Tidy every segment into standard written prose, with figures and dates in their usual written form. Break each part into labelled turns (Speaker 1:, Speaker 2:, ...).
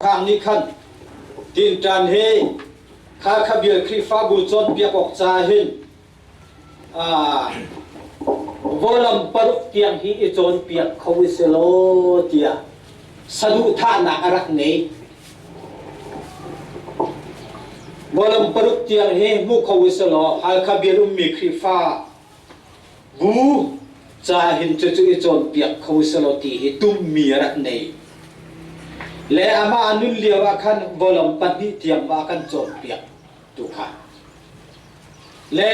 Speaker 1: Hrang nih khan tinṭan he kha khabial Khrihfabu cawnpiak awk ca hin Vawlam paruk tiang hi i cawnpiak kho u silaw tiah saduhthahnak a rak ngei. Vawlam paruk tiang hi hmu kho u silaw Halkha bial ummi Khrihfa bu ca hin cucu i cawnpiak kho u silaw ti hi tummi a rak nei. Le amah a nun lio ah khan vawlam pahnih tiang ma a kan cawnpiak tu kha. Le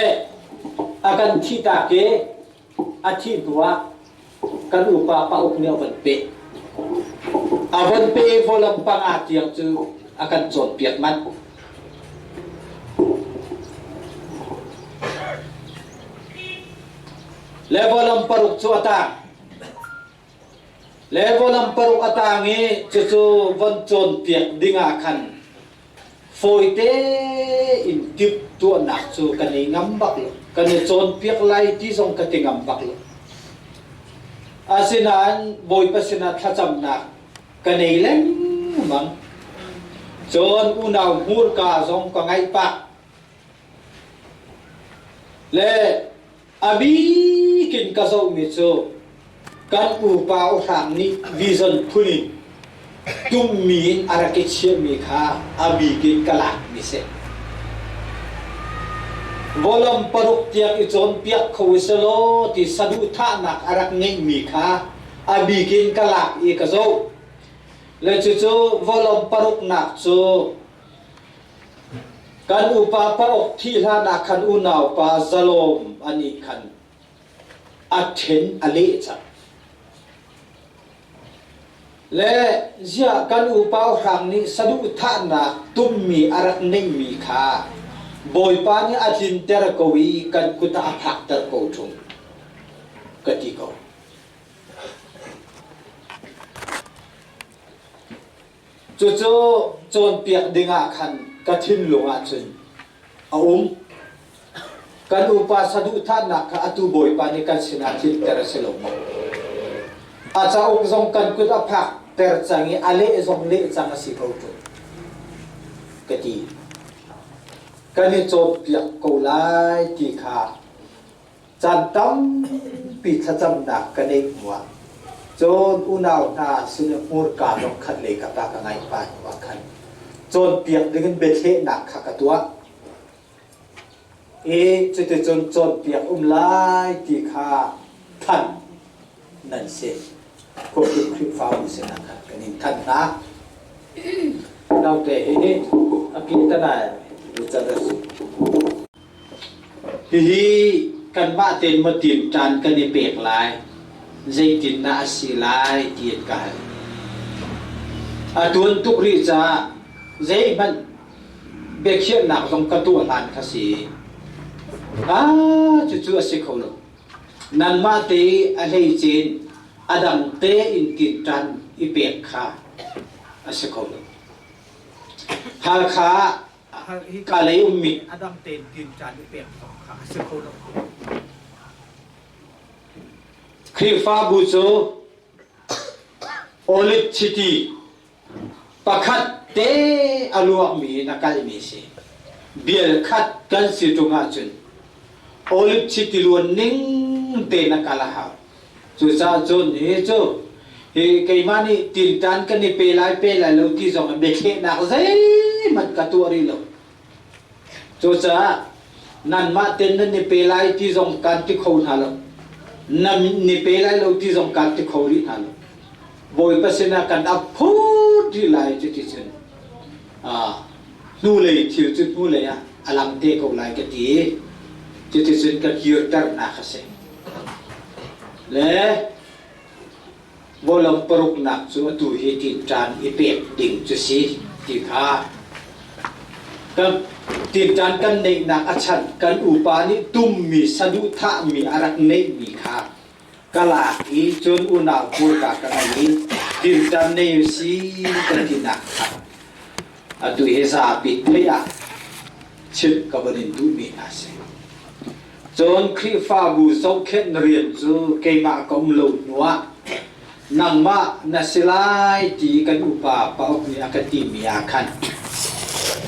Speaker 1: a kan thihtak i a thih hnuah kan upa pa uk nih a von peh. A von pe i vawlam panga tiang cu a kan cawnpiak manh. Le vawlam paruk cu a tang. Le vawlam paruk a tang i cucu von cawnpiak dingah khan Fawite in timhtuahnak cu kan i ngam bak lo. Kan i cawnpiak lai ti zong ka ti ngam bak lo. Asinain Bawipa sinah thlacamnak ka nei lengmang. Cun unau hmurka zong ka ngaih pah. Le a bik in ka zohmi cu kan upa uhrang nih vision phun in tummi in a rak i chiahmi kha a bik in ka lakmi si. Vawlam paruk tiang i cawnpiak kho u selaw ti saduhthahnak a rak ngeihmi kha a bik in ka lak i ka zoh. Le cucu vawlam paruknak cu Kan upa pauk thih hlan ah khan unaupa Zalawm anih khan a ṭhen a leh cang. Le ziah kan upa hrang nih saduhthahnak tummi a rak neihmi kha Bawipa nih a tlinter ko i kan kut ah a phakter ko ṭung ka ti ko. Cucu cawnpiak dingah khan ka thinlung ah cun a um. Kan upa saduhthahnak kha atu Bawipa nih kan sinah tlinter a si lo maw? A cauk zong kan kut a phakter cang i a leh zong leh cang a si ko ṭung ka ti. Kan i cawnpiak ko lai ti kha Caan tampi thlacamnak ka neih hnuah cun unau hna sin i hmurka zong khat lei kap ah ka ngaih pah hnuah khan cawnpiak dingin biathlehnak kha ka tuah i cuticun cawnpiak um lai ti kha thanh nan si. Khuakip Khrihfabu sinah khan kan in thanh hna. Naute hi a pi tanai cat a si. Hihi kanmah tein maw tinṭan kan i pek lai, zeitindah a si lai ti an ka hal. A tuan tuk rih caah zeihmanh biakhiahnak zong ka tuah hlan kha si. Ah, cucu a si kho lo. Nanmah te i a hleice in a dang tein tinṭan i pek kha a si kho lo. Halkha ah Hika lei ummi
Speaker 2: a dang tein tinṭan i pek zong kha a si kho lo.
Speaker 1: Khrihfabu cu Olive chiti pakhat te a luakmi in a kalmi a si. Bial khat kan si ṭung ahcun olive chiti luan ning tein a kal a hau. Cucaah cun hi cu hi keimah nih tinṭan kan i pe lai pe lai lo ti zong in biathlehnak zeihmanh ka tuah rih lo. Cucaah nanmah ten nan i pe lai ti zong kan ti kho hna lo. Nan ni pe lai lo ti zong kan ti kho rih hna lo. Bawipa sinah kan ap phut rih lai cuti cun hnulei thil cu hnulei ah a lang te ko lai ka ti i cuticun ka kirternak a si. Le vawlam paruknak cu atu hi tinṭan i pek ding cu si ti kha kan tinṭan kan neihnak a chan kan upa nih tummi saduhthahmi a rak neihmi kha ka lak i cun unau hmurka ka ngei i tinṭan nei u si kan tinak kha atu hi zapi theih ah chimh ka van in duhmi hna si. Cun Khrihfabu zohkhenh rian cu keimah ka um lo hnuah Nangmah na si lai ti kan upa pauk nih a ka timi ah khan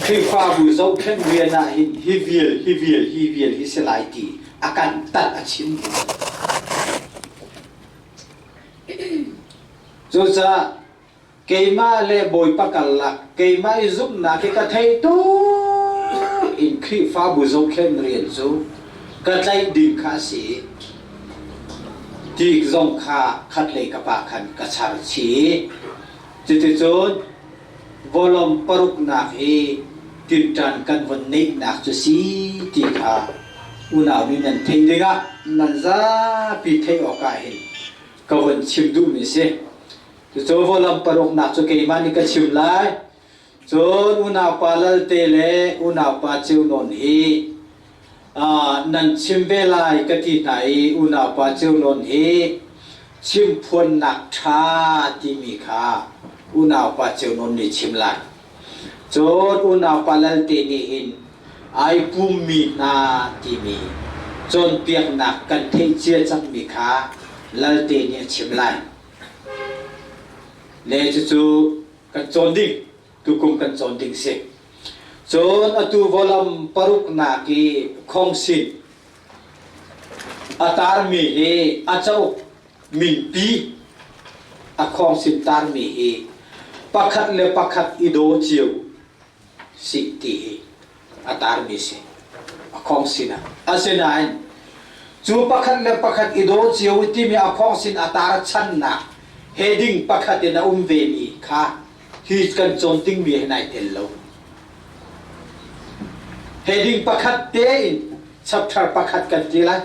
Speaker 1: Khrihfabu zohkhenh rian ah hin hi vial hi vial hi vial hi si lai ti a kan tanh a chim. Cucaah keimah le Bawipa karlak keimah i zumhnak hi ka thei tuk in Khrihfabu zohkhenh rian cu ka tlaih ding kha a si i tik zong kha khatlei ka pa khan ka char chih. Cuticun vawlawm paruknak hi tinṭan kan von neihnak cu si ti kha unau nih nan theih dingah nan zapi theih awkah hin ka von chim duhmi si. Cucu vawlawm paruknak cu keimah nih ka chim lai. Cun unaupa Lalte le unaupa Ceu Nawn hi nan chim ve lai ka ti hna i unaupa Ceu Nawn hi chimphuannak ṭha timi kha unaupa Ceu Nawn nih chim lai. Cun unaupa Lalte nih hin ai pummi hna timi cawnpiaknak kan theih cia cangmi kha Lalte nih a chim lai. Le cucu kan cawn ding tukum kan cawn ding si cun atu volam paruknak i khongsin a tarmi hi a cauk minpi a khongsin tarmi hi pakhat le pakhat i daw cio si ti hi a tarmi si a khong sinah asinain cu pakhat le pakhat i daw cio timi a khong sin a tar channak heading pakhat in a um ve mi kha hi kan cawn dingmi he nai tel lo heading pakhat tein chapter pakhat kan ti lai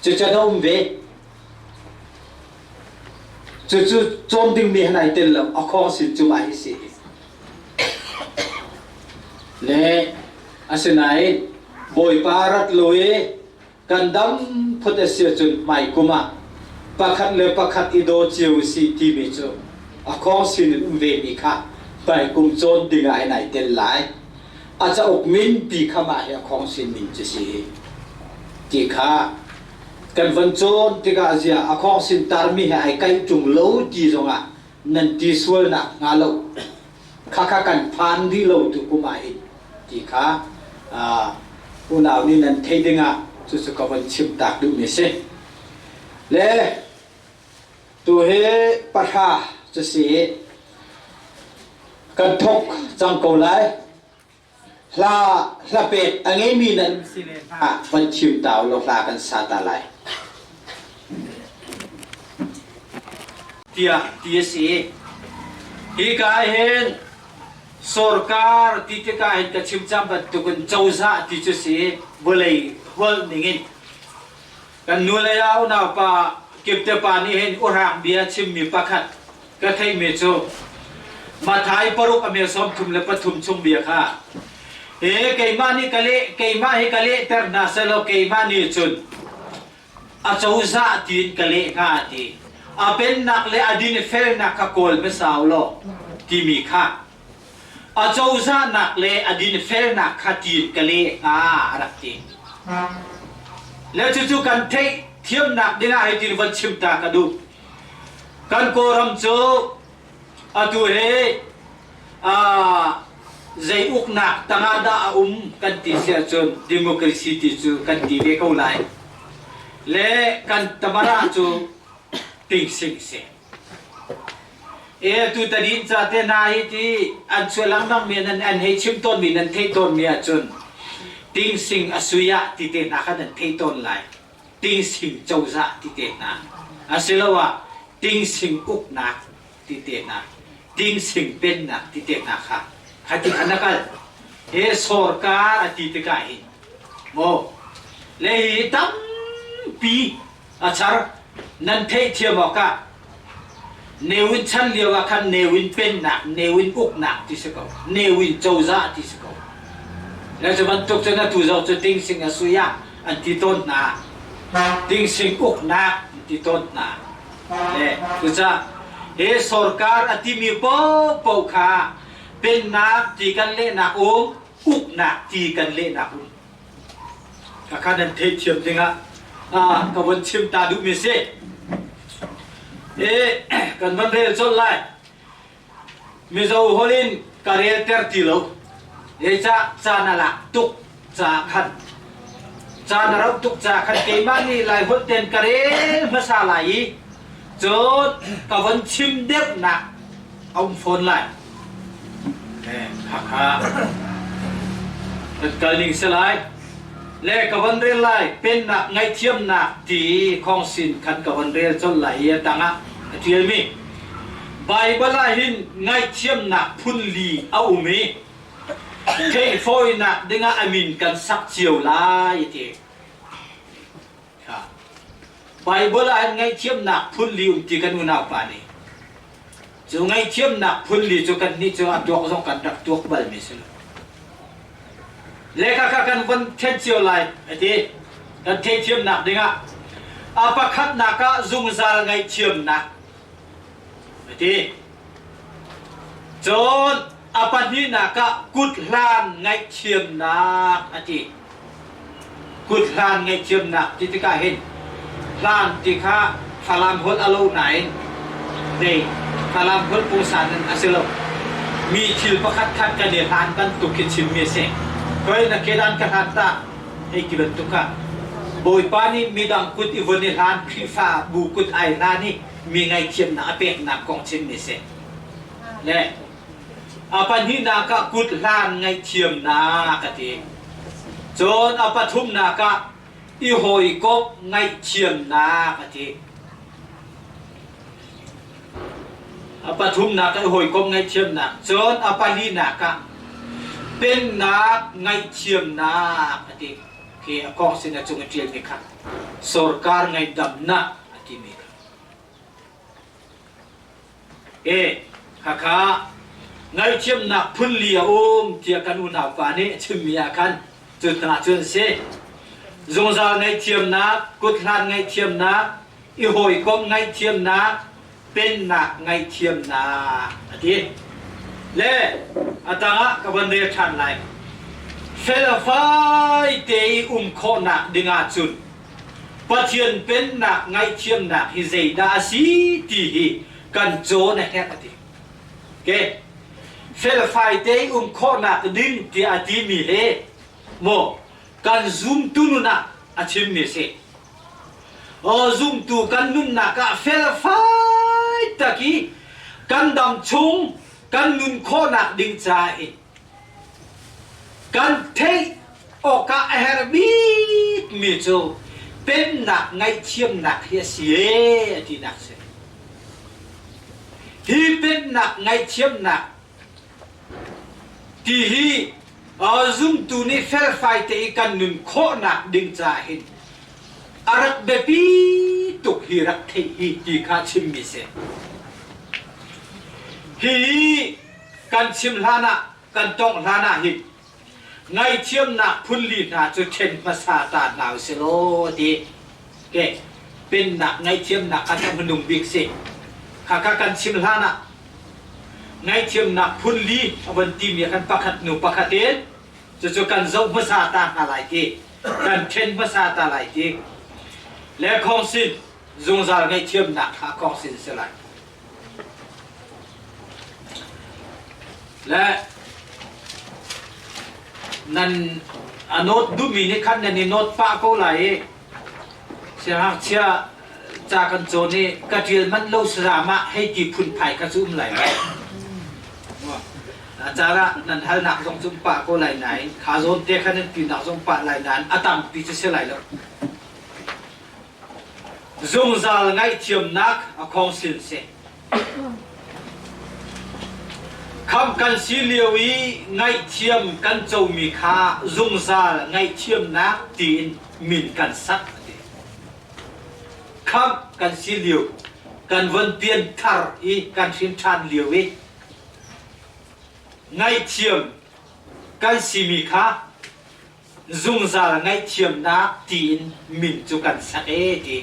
Speaker 1: cucu a um ve cucu cawn dingmi he nai tel lo a khong sin cu mah hi si Le asinain Bawipa rat lo i kan dam phut a si ahcun hmaikum ah pakhat le pakhat i daw cio u sih timi cu a khawng sin in um vemi kha hmaikum cawn ding ah hin ai tel lai. A cauk min pi kha mah hi a khawng sin min cu si ti kha kan von cawn tikah zia a khawng sin tarmi he ai kaih ṭung lo ti zongah nan ti sualnak hnga lo khakha kan phan rih lo tu kum ah hin ti kha unau nih nan thei dingah cucu ka von chim tak duhmi si le tu hi pahra cu si kan thok cang ko lai Hla hlapet a ngeimi nan ah van chim ta ulaw hla kan sa ta lai. Tiah ti a si. Hika hin sorkar ti tikah hin ka chim cang bantukin cozah ti cu si vawlei holh ningin Kan nu le unau pa Kipte pa nih hin urhak bia chimmi pakhat ka theihmi cu Mathai paruk a mel 33 chung bia kha he keimah nih ka leh keimah hi ka lehter hna selaw keimah nih cun a cozah tiin ka leh hnga ti a pennak le a dinfelnak kha kawl hmasa u law timi kha a cozahnak le a dinfelnak kha tiin ka leh hnga a rak ti. Le cucu kan theih thiamnak dingah hei tin von chim ta ka duh. Kan Kawlram cu atu hi zei uknak tangah dah a um kan ti si ahcun democracy ti cu kan ti ve ko lai. Le kan tamara cu tingsing si. E tu tadin ca te hna hi ti an chuah lengmang mi nan an hei chim tawn mi nan theih tawn mi ahcun tingsing a sui ah ti te hna kha nan theih tawn lai tingsing cozah ti te hna asiloah tingsing uknak ti te hna tingsing pennak ti te hna kha kha ti khan a kal he sorkar a ti tikah hin maw le hi tampi a char nan theihthiam awkah Newin chan lio ah khan Newin pennak, Newin uknak ti si ko, Newin cozah ti si ko. Le cu bantuk cun atu zoh cu Tingsing a sui ah an ti tawn hna. Tingsing uknak an ti tawn hna. Le cucaah he sorkar a timi paohpaoh kha pennak ti kan lehnak um, uknak ti kan lehnak um. Khakha nan theihthiam dingah ka von chim ta duhmi si. E kan van rel colh lai. Mizo holh in ka relter ti lo. Zeicah caan a lak tuk ca khan. Caan a rauh tuk ca khan keimah nih Lai holh ten ka rel hmasa lai i cun ka von chim deuhnak a um fawn lai. Hakha kan kal ning si lai. Le ka von rel lai pennak ngaihthiamnak ti khawngsin khan ka von rel colh lai i a tangah a ṭialmi Baibal ah hin ngaihthiamnak phun li a um i theihfawinak dingah a min kan sak cio lai ti. Baibal ah hin ngaihthiamnak phun li um ti kan unau pa nih. Cu ngaihthiamnak phun li cu kan nih cu a tuak zong kan rak tuak balmi si lo. Lehkha kha kan von then cio lai a ti. Kan theithiamnak dingah a pakhatnak ah zungzal ngaihthiamnak a ti. Cun a pahnihnak ah kut hlan ngaihthiamnak a ti. Kut hlan ngaihthiamnak ti tikah hin hlan ti kha Falam holh a lo nain dei Falam holh pungsan in a si lo. Mi thil pakhat khat kan i hlan bantuk khi chimmi a si. Koi na kedan ka hlan ta hei ti bantuk ah Bawipa nih midang kut i vun i hlan Khrihfa bu kut ai hlan i mi ngaihthiamnak a peknak kong chimmi a si. Le A pahnihnak ah kut hlan ngaihthiamnak a ti. Cun a pathumnak ah i hawikomh ngaihthiamnak a ti. A pathumnak ah i hawikomh ngaihthiamnak. Cun a palinak ah pennak ngaihthiamnak a ti. Khi a kong sin a cung i ṭialmi kha sorkar ngaihdamnak a timi kha. E khakha ngaihthiamnak phunli a um tiah kan unaupa nih a chimmi ah khan cu hna cu an si. Zungzal ngaihthiamnak, kuthlan ngaihthiamnak, i hawikomh ngaihthiamnak, pennak ngaihthiamnak a ti. Le a tangah ka von rel ṭhan lai. Felfai te i um khawhnak dingah cun Pathian pennak ngaihthiamnak hi zeidah a si ti hi kan cawn a herh a ti. Okay. Felfai te um khawhnak ding tiah a timi he maw kan zumtu nun ah a chimmi si. Aw zumtu kan nunnak ah felfai tak i kan dam chung kan nun khawhnak ding ca i Kan theih awkah a herh bikmi cu pennak ngaihthiamnak hi a si ee a tinak a si. Hi pennak ngaihthiamnak ti hi zumtu nih felfai te i kan nun khawhnak ding caah hin a rak biapi tuk hi rak theih hi ti kha chimmi si. Hi kan chim hlan ah kan tongh hlan ah hin ngaihthiamnak phunli hna cu ṭhen hmasa ta hna usih law ti ke pennak ngaihthiamnak kha hmanung bik si khakha kan chim hlan ah ngaihthiamnak phunli a von timi kan pakhat hnu pakhat in cucu kan zoh hmasa ta hna lai ti kan ṭhen hmasa ta lai ti le khawngsin zungzal ngaihthiamnak kha khawngsin si lai Le nan a nawt duhmi nih khan nan i nawt pah ko lai i siangngakchia ca kan cawn i ka ṭial manh lo saram ah hei ti phunphai kha cu um lai lo. A caan ah nan halnak zong cu um pah ko lai nain kha zawn te kha nan pinak zong pah lai nain a tampi cu si lai lo. Zungzal ngaihthiamnak a khawngsil si. Khamh kan si lio i ngaihthiam kan comi kha zungzal ngaihthiamnak tiin min kan sak a ti. Khamh kan si lio, kan von pian thar i kan hrin ṭhan lio i ngaihthiam kan simi kha zungzal ngaihthiamnak tiin min cu kan sak ee ti.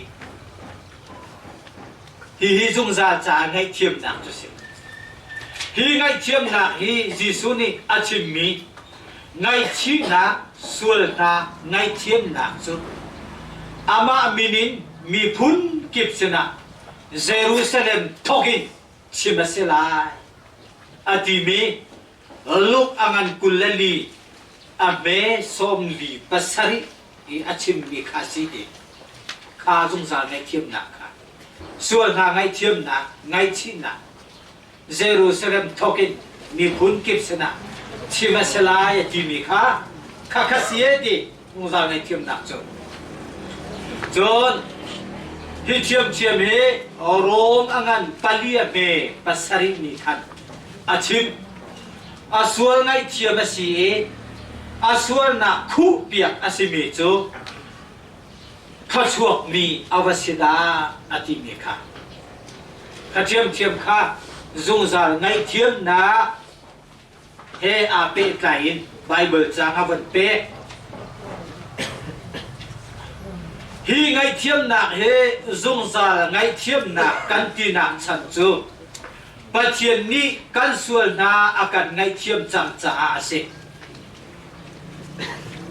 Speaker 1: Hihi zungzal caah ngaihthiamnak cu si. Hi ngaihthiamnak hi Jesuh nih a chimmi ngaihchihnak sual hna ngaihthiamnak cu amah min in miphun kip sinah. Jerusalem thawk in chim a si lai a timi Luke a ngan 24 a hme 47 i a chimmi kha si ti kha zungzal ngaihthiamnak kha sual hna ngaihthiamnak ngaihchihnak Jerusalem thawk in miphun kip sinah chim a si lai a timi kha kha kha si e ti zungzal ngaihthiamnak cu. Cun hi ṭhiamṭhiam hi Rom a ngan pali a hme pasarih nih khan a chim. A sual ngaihthiam a si i a sualnak khuhpiak a simi cu thluachuakmi a va si dah a timi kha. Kha ṭhiamṭhiam kha zungzal ngaihthiamnak he aa pehtlai in Baibal caang a von pek. Hi ngaihthiamnak hi zungzal ngaihthiamnak kan tinak chan cu Pathian nih kan sual hna a kan ngaihthiam cang caah a si.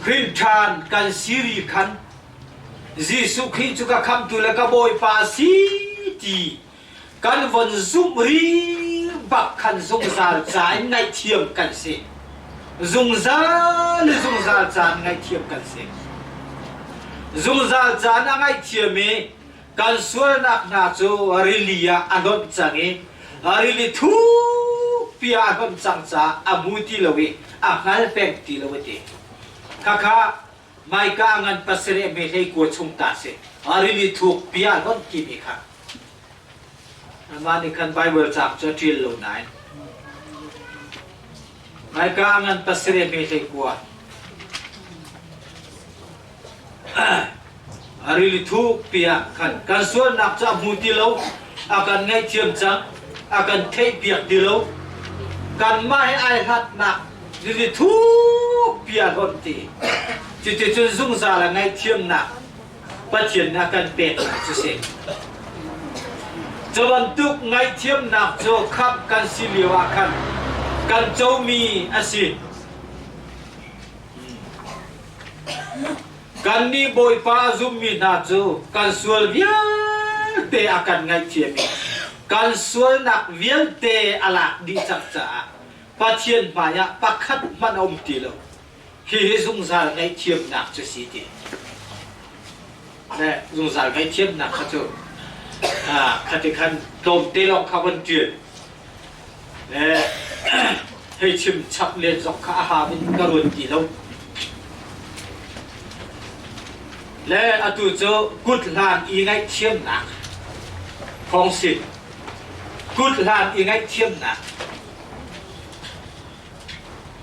Speaker 1: Hrinṭhan kan siri khan Jesuh Khrih cu ka khamtu le ka Bawipa a si ti kan von zumh ri bak khan zungzal ca in ngaihthiam kan si. Zungzal le zungzal ca in ngaihthiam kan si. Zungzal ca in a ngaihthiam i kan sualnak hna cu rili ah a hlonh cang i rili thukpi ah a hlonh cang caah a hmu ti lo i a hngal peng ti lo a ti. Khakha Maika a ngan pasarih me hlei kua chung ta si. Rili thuk pi ah hlonh timi kha. Amah nih khan Bible cauk cu a ṭial lo nain. Maika a ngan pasarih me hlei kua. Rili thuk pi ah khan kan sualnak cu a hmu ti lo, a kan ngaihthiam cang, a kan theihpiak ti lo. Kanmah he ai hlatnak rili thuk pi ah hlonh ti. Cuticun zungzal a ngaihthiamnak Pathian nih a kan peknak cu si. Cu bantuk ngaihthiamnak cu khamh kan si lio ah khan kan comi a si. Kannih Bawipa a zummi hna cu kan sual vialte a kan ngaihthiam i kan sualnak vialte a lak dih cang caah Pathian hmaiah pakhat hmanh a um ti lo. Hihi zungzal ngaihthiamnak cu si ti. Le zungzal ngaihthiamnak kha cu khati khan tlawmte lawng kha von ṭial. Le hei chim chap len zong kha a ha in ka ruat ti lo. Le atu cu kut hlan i ngaihthiamnak kong si. Kut hlan i ngaihthiamnak.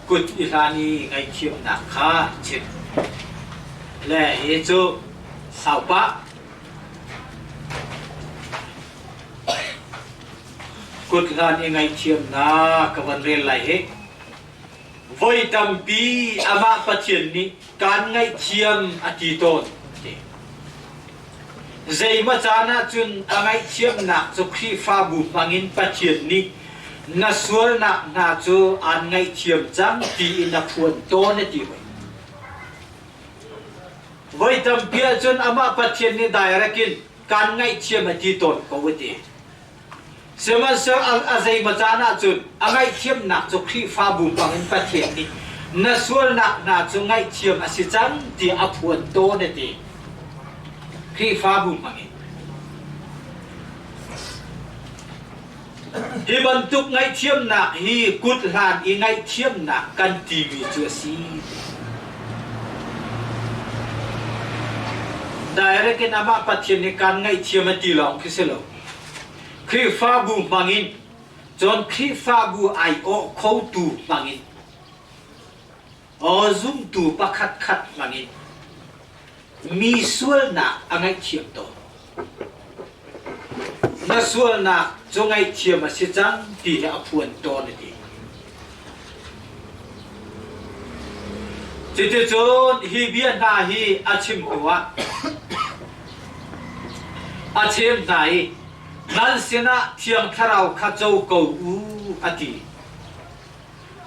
Speaker 1: Kut i hlan i ngaihthiamnak kha chim. Le hi cu saupah Kut hlan i ngaihthiamnak ka van rel lai hi. Voi tampi amah Pathian nih kaan ngaihthiam a ti tawn. Ti. Zeimaw caan ahcun a ngaihthiamnak cu Khrihfabu hmangin Pathian nih na sualnak hna cu aan ngaihthiam cang tiin a phuan tawn a ti hoi. Voi tampi ahcun amah Pathian nih direct in kaan ngaihthiam a ti tawn ko a ti. Sihmanhsehlaw a zeimaw caan ahcun a ngaihthiamnak cu Khrihfabu hmangin Pathian nih na sualnak hna cu ngaihthiam a si cang tiah a phuan tawn a ti. Khrihfabu hmangin. Hi bantuk ngaihthiamnak hi kut hlan i ngaihthiamnak kan timi cu a si. Direct in amah Pathian nih kan ngaihthiam a ti lawng khi si lo. Khrihfabu hmangin cun Khrihfabu aiawh khotu hmangin aw zumtu pakhatkhat hmangin mi sualnak a ngaihthiam tawn. Na sualnak cu ngaihthiam a si cang ti hi a phuan tawn a ti. Cuticun hi bia hna hi a chim hnuah a chem hna i nan sinah Thiang Thlarau kha co ko u a ti.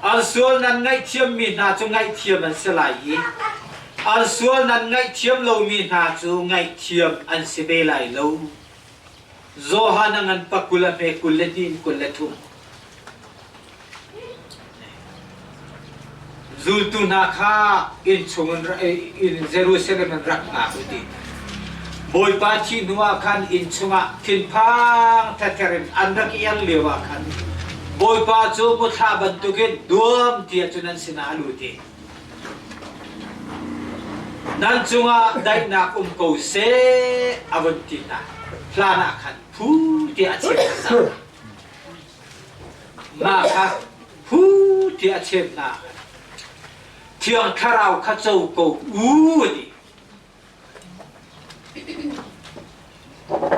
Speaker 1: An sual nan ngaihthiammi hna cu ngaihthiam an si lai i an sual nan ngaihthiam lomi hna cu ngaihthiam an si ve lai lo. Johan a ngan pakul a hme 22 in 23. Zultu hna kha inn chung in Jerusalem in rak hna u ti. Bawipa thih hnuah khan inn chungah thinphang thather in an rak i al lio ah khan Bawipa cu muthla bantukin duam tiah cun an sinah a lut i nan cungah daihnak um ko seh a vun ti hna. Hlan ah khan phu tiah a chim hna. Mah kha hu tiah a chim hna. Thiang Thlarau kha co ko u a ti.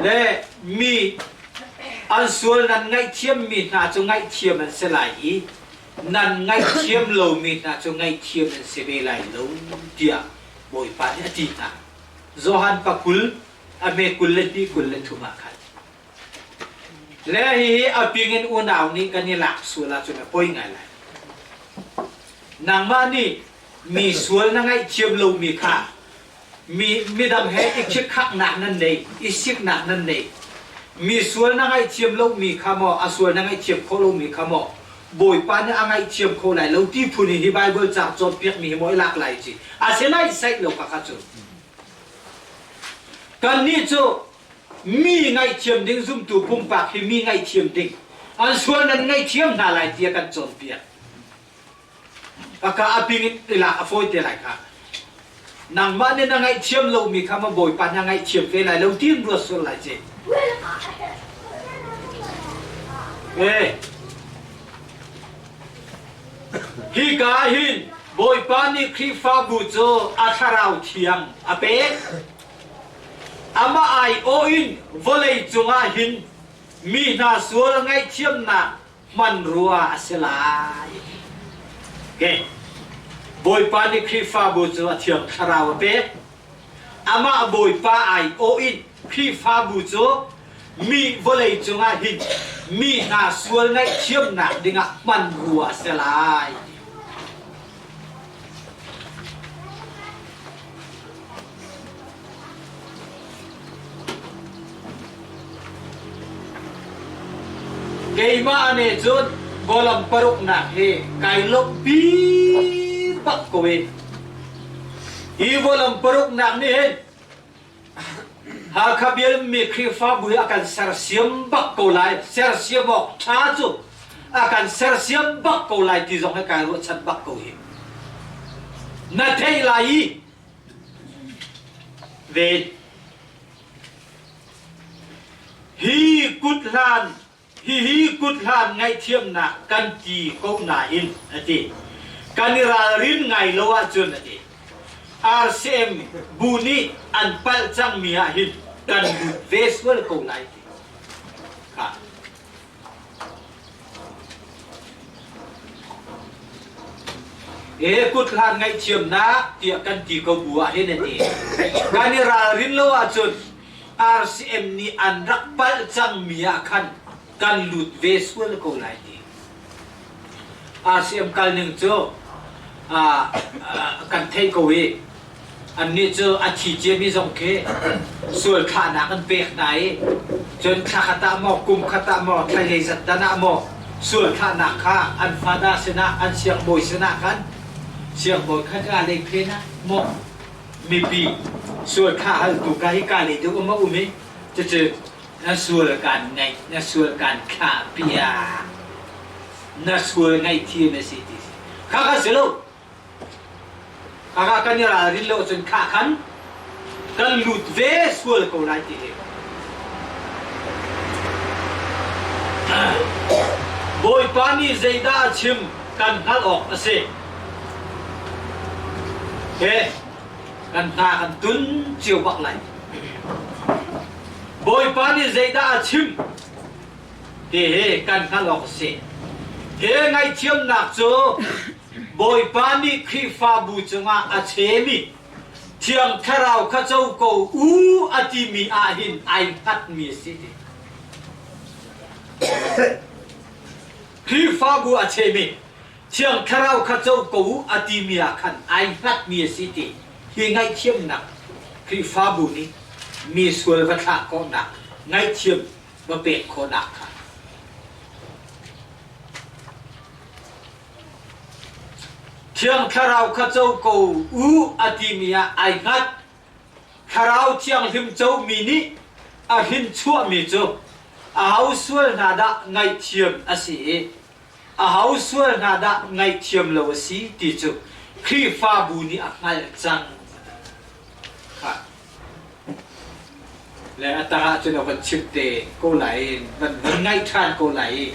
Speaker 1: Le mi an sual nan ngaihthiammi hna cu ngaihthiam an si lai i nan ngaihthiam lomi hna cu ngaihthiam an si ve lai lo tiah Bawipa nih a ti hna. Johan pakul a hme 22 23 ah khan. Le hihi a ping in unau nih kan i lak sual ahcun a poi ngai lai. Nangmah nih mi sual na ngaihthiam lomi kha mi midang he i khikhaknak nan nei, i siknak nan nei. Mi sual na ngaihthiam lomi kha maw, a sual na ngaihthiam khawh lomi kha maw, Bawipa nih a ngaihthiam kho lai lo ti phun hi Bible ca cawnpiakmi hi maw i lak lai ci. A si lai saih lo kha kha cu. Kannih cu mi ngaihthiam ding zumtu pumpak hi mi ngaihthiam ding an sual nan ngaihthiam hna lai tiah kan cawnpiak. Aka a ping in ilak a fawi te lai kha. Nangmah nih na ngaihthiam lomi kha ma Bawipa na ngaihthiam ve lai lo tiin ruat sual lai ci. Eh. Hi ka hin Bawipa nih Khrihfabu cu a thlarau thiang a pek. Amah aiawh in vawlei cungah hin mi hna sual ngaihthiamnak hmanrua a si lai. Okay. Bawipa nih Khrihfabu cu a Thiang Thlarau a pek. Amah Bawipa aiawh in Khrihfabu cu mi vawlei cungah hin mi hna sual ngaihthiamnak dingah hmanrua a si lai. Keimah nih cun bawlam paruknak hi kai lawmhpi bak ko i hi bawlam paruknak nih hin Hakha bialmi Khrihfabu hi a kan sersiam bak ko lai. Sersiam awk ṭha cu a kan sersiam bak ko lai ti zong hi kai ruahchan bak ko hi. Na theih lai i ven. Hi kut hlan Hihi kuthlan ngaihthiamnak kan ti ko nain a ti. Kan i ralrin ngai lo ahcun a ti. RCM bu nih an palh cangmi ah hin kan lut ve sual ko lai ti. Kha. E kuthlan ngaihthiamnak tiah kan ti ko bu ah hin a ti. Kan i ralrin lo ahcun RCM nih an rak palh cangmi ah khan kan lut ve sual ko lai ti. RCM kal ning cu kan theih ko i annih cu a thi ciami zong khi sual thlahnak an pek hna i cun thla khat ah maw kum khat ah maw thla zeizat dan ah maw sual thlahnak kha an fada sinah an siangbawi sinah khan siangbawi khan ka lei phen ah maw mipi sual kha haltu ka hi ka lei deuh um a um i cucu na sual kan ngaih na sual kan thlah piak na sual ngaihthiam a si ti si kha kha si lo kha kha kan i ralrin lo cun kha khan kan lut ve sual ko lai ti hi Bawipa nih zeidah a chim kan hngalh awk a si He kan hna kan tun cio bak lai. Bawipa nih zeidah a chim ti hi kan hngalh awk a si. He ngaihthiamnak cu Bawipa nih Khrihfabu cungah a chemi Thiang Thlarau kha co ko u a timi ah hin ai hngatmi a si ti. Khrihfabu a chemi Thiang Thlarau kha co ko u a timi ah khan ai hngatmi a si ti hi ngaihthiamnak Khrihfabu nih mi sual va thlah khawhnak ngaihthiam. Va pek khawhnak kha. Thiang Thlarau kha co ko u a timi ah ai hngat. Thlarau Thianghlim comi nih a hrinchuahmi cu aho sual hna dah ngaihthiam a si i aho sual hna dah ngaihthiam lo a si ti cu Khrihfabu nih a hngalh cang. Kha. Le a tang ah cun a van chim te ko lai, van van ngaih ṭhan ko lai.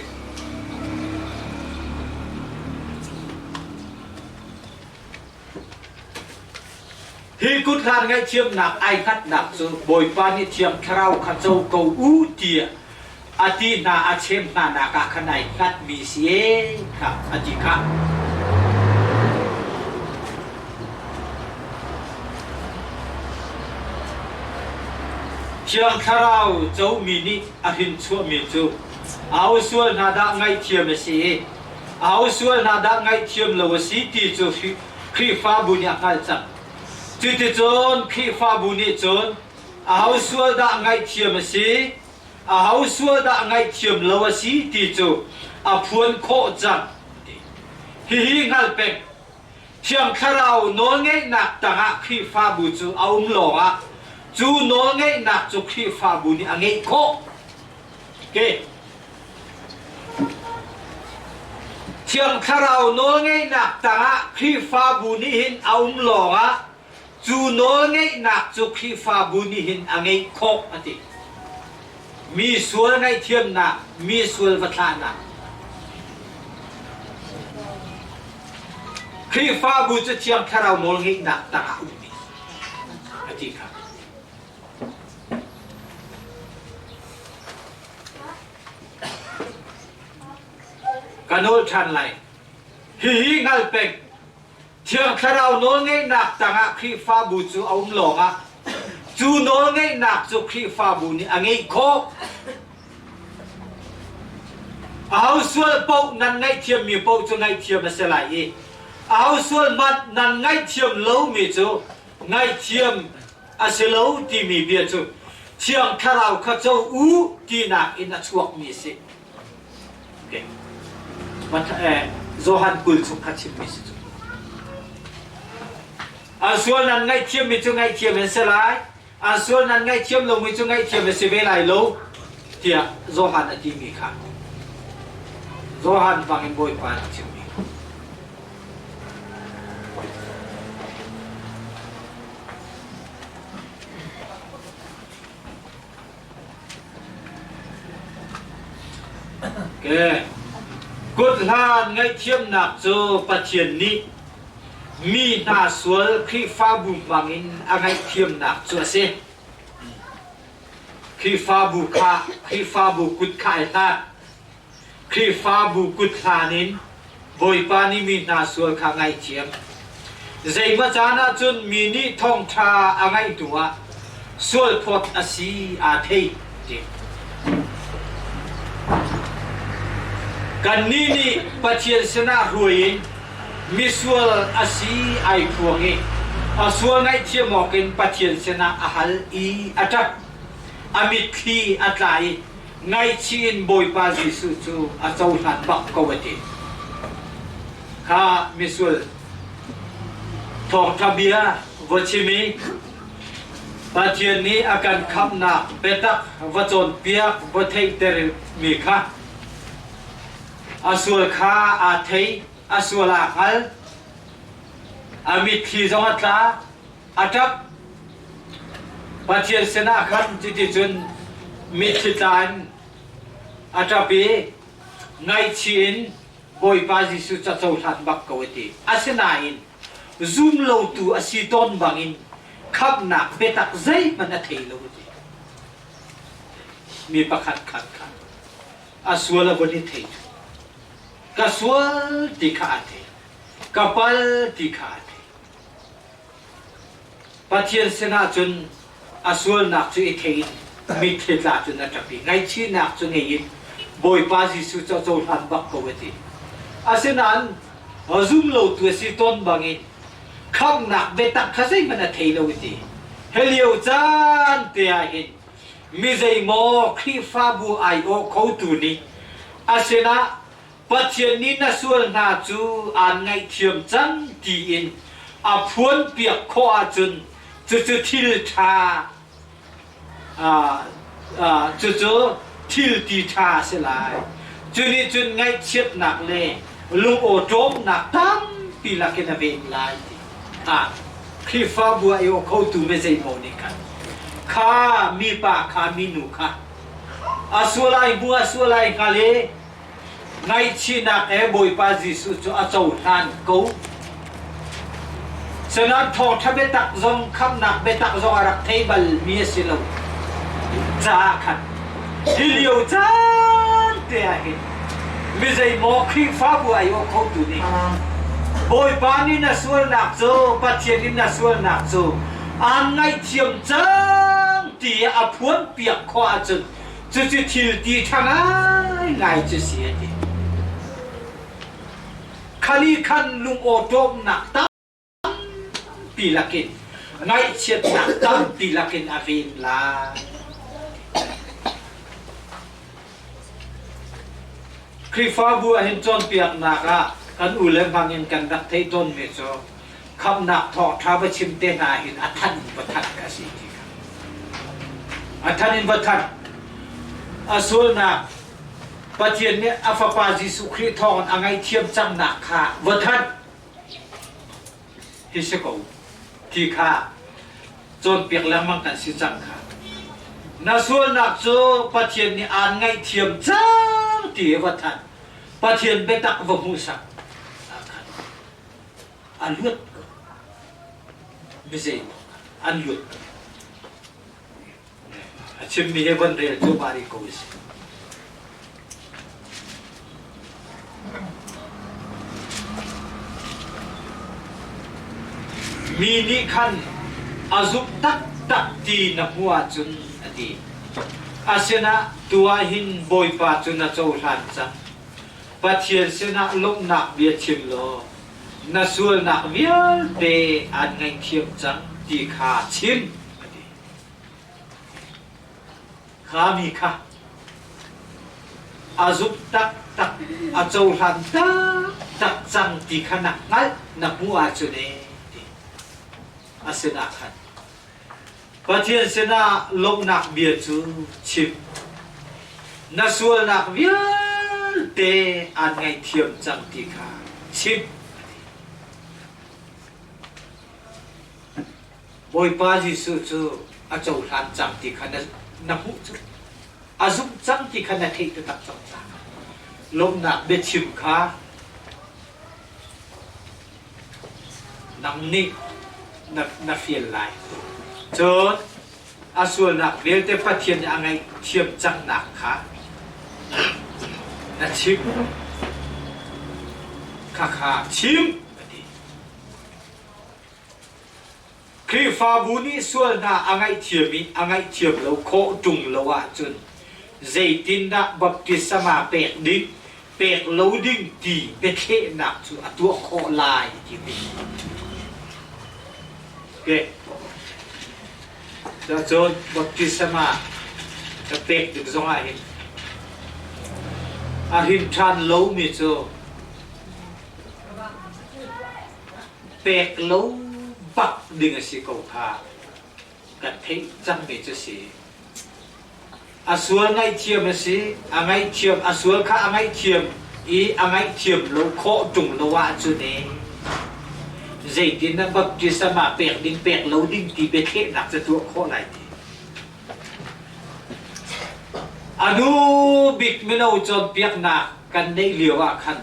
Speaker 1: Hi kuthlan ngaihthiamnak ai hngatnak cu Bawipa nih Thiang Thlarau kha co ko u tiah a ti hna a chem hna nak ah khan ai hngatmi si ee kha a ti kha. Thiang Thlarau comi nih a hrinchuahmi cu au sual hna dah ngaihthiam a si i au sual hna dah ngaihthiam lo a si ti cu Khrihfabu nih a hngalh cang. Cuticun Khrihfabu nih cun aho sual dah ngaihthiam a si, aho sual dah ngaihthiam lo a si ti cu a phuan khawh cang. Hihi hngal peng. Thiang Thlarau nawlngeihnak tangah Khrihfabu cu a um lawngah cu nawlngeihnak cu Khrihfabu nih a ngeih khawh. Okay. Thiang Thlarau nawlngeihnak tangah Khrihfabu nih hin a um lawngah cu nawlngeihnak cu Khrihfabu nih hin a ngeih khawh a ti. Mi sual ngaihthiamnak, mi sual va thlahnak. Khrihfabu cu Thiang Thlarau nawlngeihnak tangah ummi a ti kha. Ka nawl ṭhan lai. Hihi hngal peng. Thiang Thlarau nawlngeihnak tangah Khrihfabu cu a um lawngah cu nawlngeihnak cu Khrihfabu nih a ngeih khawh. Aho sual paoh nan ngaihthiammi paoh cu ngaihthiam a si lai i aho sual hmanh nan ngaihthiam lomi cu ngaihthiam a si lo timi bia cu Thiang Thlarau kha co u tinak in a chuakmi a si. Okay. Johan 20 chung kha chimmi si cu. An sual nan ngaihthiammi cu ngaihthiam an si lai, an sual nan ngaihthiam lomi cu ngaihthiam a si ve lai lo tiah Johan a timi kha. Johan bangin Bawipa nih chimmi. Kut hlan ngaihthiamnak cu Pathian nih mi hna sual Khrihfabu hmangin a ngaihthiamnak cu a si. Khrihfabu kha Khrihfabu kut kha ai hlat. Khrihfabu kut hlan in Bawipa nih mi hna sual kha ngaihthiam. Zeimaw caan ahcun mi nih thawngṭha a ngaih hnuah sualphawt a si aa thei ti. Kannih nih Pathian sinah hruai in misual a si ai phuang i a sual ngaihthiam awkin Pathian sinah a hal i a ṭap. A mitthli a tla i ngaihchih in Bawipa Jesuh cu a cohlan bak ko a ti. Kha misual thawngṭha bia va chim i Pathian nih a kan khamhnak biatak va cawnpiak va theihter mi kha a sual kha aa thei, a sual aa hngal, a mitthli zong a tla, a ṭap. Pathian sinah khan cuticun mitthli tla in a ṭap i ngaihchih in Bawipa Jesuh ca cohlan bak ko a ti. Asinain zum lotu a si tawn bangin khamhnak biatak zeihmanh a thei lo a ti. Mi pakhat khat kha a sual a von i thei. Ka sual ti kha a thei. Ka pal ti kha a thei. Pathian sinah cun a sualnak cu i thei in mitthli tla cun a ṭap i ngaihchihnak cu ngei in Bawipa Jesuh cu a cohlan bak ko a ti. Asinain zum lotu a si tawn bangin khamhnak biatak kha zeihmanh a thei lo a ti. Hi lio caan te ah hin. Mi zeimaw Khrihfabu aiawh khotu nih a sinah Pathian nih na sual hna cu aan ngaihthiam cang tiin a phuanpiak khawh ahcun cucu thil ṭha cucu thil ti ṭha a si lai. Cu nih cun ngaihchiatnak le lungawṭawmnak tampi lakin a ven lai ti. Khrihfabu ah i awk khotu me zeimaw nih khan kha mipa kha minu kha a sual ai hmu a sual ai hngal i ngaihchihnak he Bawipa Jesuh cu a cohlan ko. Sanan thawngṭha biatak zong khamnak biatak zong a rak thei bal mi a si lo caah khan hi lio caan te ah hin mi zeimaw Khrihfabu ai awh khotu nih Bawipa nih na sualnak cu Pathian in na sualnak cu aan ngaihthiam cang ti a phuanpiak khawh ahcun cucu thil ti ṭha ngaingai cu si a ti. Khali khan lungawṭawmnak tampi lakin ngaihchiatnak tampi lakin a ven lai. Khrihfabu ahhin cawnpiaknak ah kan u le hmang in kan rak theih tawnmi cu khamhnak thawngṭha va chim te hna hin a than in va thanh ka si ti kha. A than in va thanh. A sualnak Pathian nih a Fapa Jesuh Khrih thawngin a ngaihthiam cangnak kha va thanh hi si ko ti kha cawnpiak lengmang kan si cang kha. Na sualnak cu Pathian nih aan ngaihthiam cang ti hi va thanh. Pathian biatak va hmuhsak. A luat ko. Mizei an luat ko. A chimmi he von rel cu mah ko a si. Mi nih khan a zumh taktak ti na hmuh ahcun a ti. Asinah tu ah hin Bawipa cu na cohlan cang. Pathian sinah lawmhnak bia chim law na sualnak vialte aan ngaihthiam cang ti kha chim a ti. Kha mi kha a zumh taktak, a cohlan taktak cang ti kha na hngalh, na hmuh ahcun ee ti a sinah khan Pathian sinah lawmhnak bia cu chim. Na sualnak vialte aan ngaihthiam cang ti kha chim a ti. Bawipa Jesuh cu a cohlan cang ti kha na hmuh cu a zumh cang ti kha na theih taktak cang caah lawmhnak biachim kha nang nih na fial lai. Cun a sualnak vialte Pathian nih a ngaihthiam cangnak kha na chim. Khakha chim a ti. Khrihfabu nih sual hna a ngaihthiam i a ngaihthiam lo khawh ṭung lo ahcun zeitindah baptisma pek ding, pek lo ding ti biathlehnak cu a tuah khawh lai ti ti. Okay. Cun baptisma ka pek tik zongah hin a hrin ṭhan lomi cu pek lo bak ding a si ko kha kan theih cangmi cu si. A sual ngaihthiam a si, a ngaihthiam, a sual kha a ngaihthiam i a ngaihthiam lo khawh ṭung lo ahcun ee zeitin dah baptism ah pek ding pek lo ding ti biathlehnak cu tuah khawh lai ti. A nu bik mino cawnpiaknak kan neih lio ah khan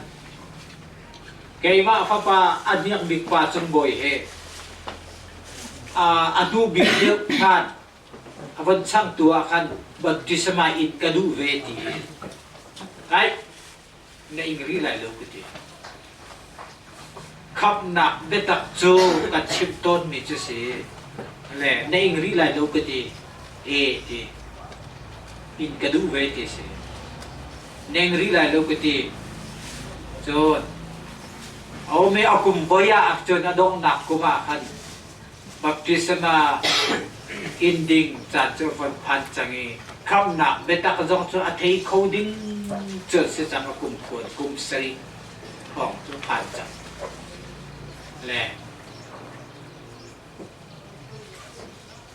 Speaker 1: Keimah fapa a hniang bik pa Cung Bawi he a hnu bik deuh khan a von changtu ah khan baptisma in ka duh ve ti. Ai, na ing rih lai lo ka ti. Khamhnak biatak cu kan chimh tawnmi cu si. Le na ing rih lai lo ka ti. E ti. In ka duh ve ti si. Neng rih lai lo ka ti. Cun Ome a kum voi ah cun a donghnak kum ah khan baptisma
Speaker 2: Inn ding caan cu a von phan cang i khamhnak biatak zong cu a thei kho ding cu an si cang. A kum khuan kum sarih hrawng cu phan cang. Le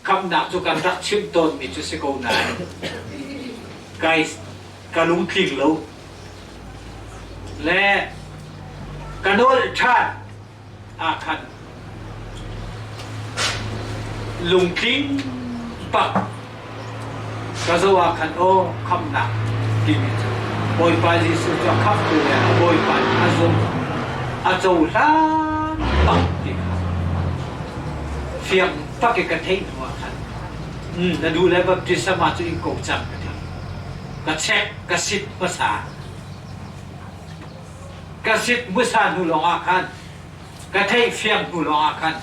Speaker 2: khamhnak cu kan rak chim tawnmi cu si ko nain kai ka lungtling lo. Le ka nawl ṭhan ah khan lungtling bak ka zoh ah khan aw khamhnak timi cu Bawipa Jesuh cu a khamhtu le a Bawipa nih a zumh a cohlan bak ti kha fiang tak i ka theih hnu ah khan na duh le baptisma cu in ko cang ka ti. Ka check ka sit hmasa. Ka sit hmasa hnu lawngah khan ka theih fiang hnu lawngah khan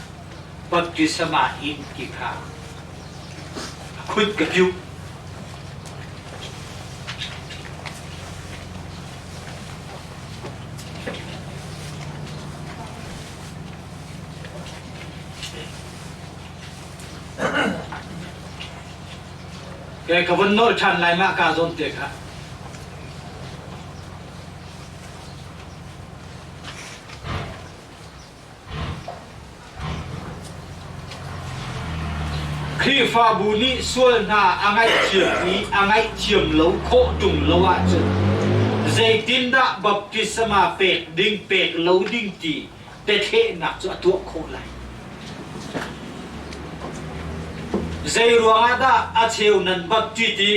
Speaker 2: baptisma in ti kha a khut ka piuh. Ke ka vun nawl ṭhan lai mah ka zawn te kha. Khrihfabu nih sual hna a ngaihthiam i a ngaihthiam lo khawh ṭung lo ahcun zeitindah baptisma pek ding pek lo ding ti biathlehnak cu a tuah khawh lai? Zei ruangah dah a cheu nan baptit i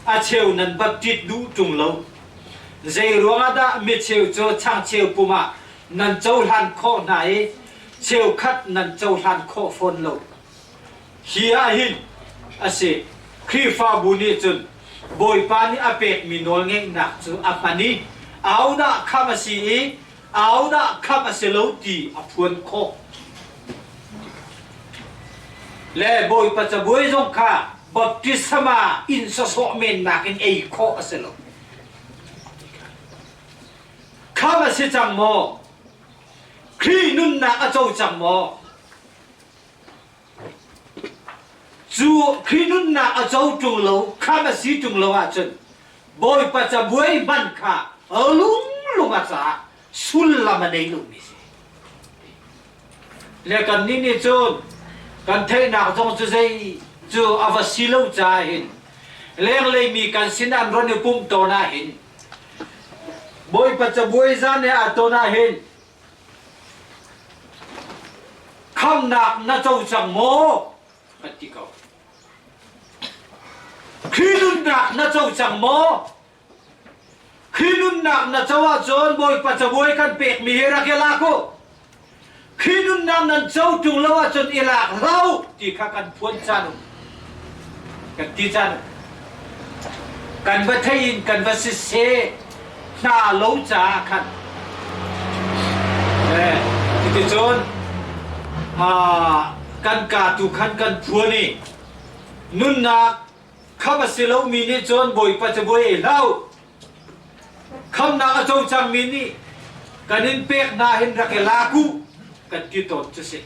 Speaker 2: a cheu nan baptit duh ṭung lo? Zei ruangah dah micheu cu changcheu pum ah nan cohlan khawh hna i cheukhat nan cohlan khawh fawn lo? Hi ah hin a si. Khrihfabu nih cun Bawipa nih a pekmi nawlngeihnak cu a hman i ahodah khamh a si i ahodah khamh a si lo ti a phuan khawh. Le Bawipa cabuai zong kha baptisma in sawsawh men nakin ei khawh a si lo. Khamh a si cang maw? Khrih nunnak a co cang maw? Cu Khrih nunnak a co ṭung lo, khamh a si ṭung lo ahcun Bawipa cabuai hman kha lunglung a caah sullam a nei lomi si. Le kannih nih cun kan theihnak zong cu zei cu a va si lo caah hin lenglei mi kan sin an ron i pumh tawn ah hin Bawipa cabuai zan he aa ton ah hin khamnak na co cang maw kan ti ko. Khrih nunnak na co cang maw? Khrih nunnak na co ahcun Bawipa cabuai kan pekmi hi rak i lak u. Khrih nunnak nan co ṭung lo ahcun i lak hlah u ti kha kan phuan caan um. Kan ti caan um. Kan va thei in kan va siseh hna lo caah khan cuticun kan ka tu khan kan phuan i nunnak Khamh a si lomi nih cun Bawipa cabuai ei hlah u. Khamhnak a co cangmi nih kan in pek hna hin rak i lak u kan ti tawn cu si.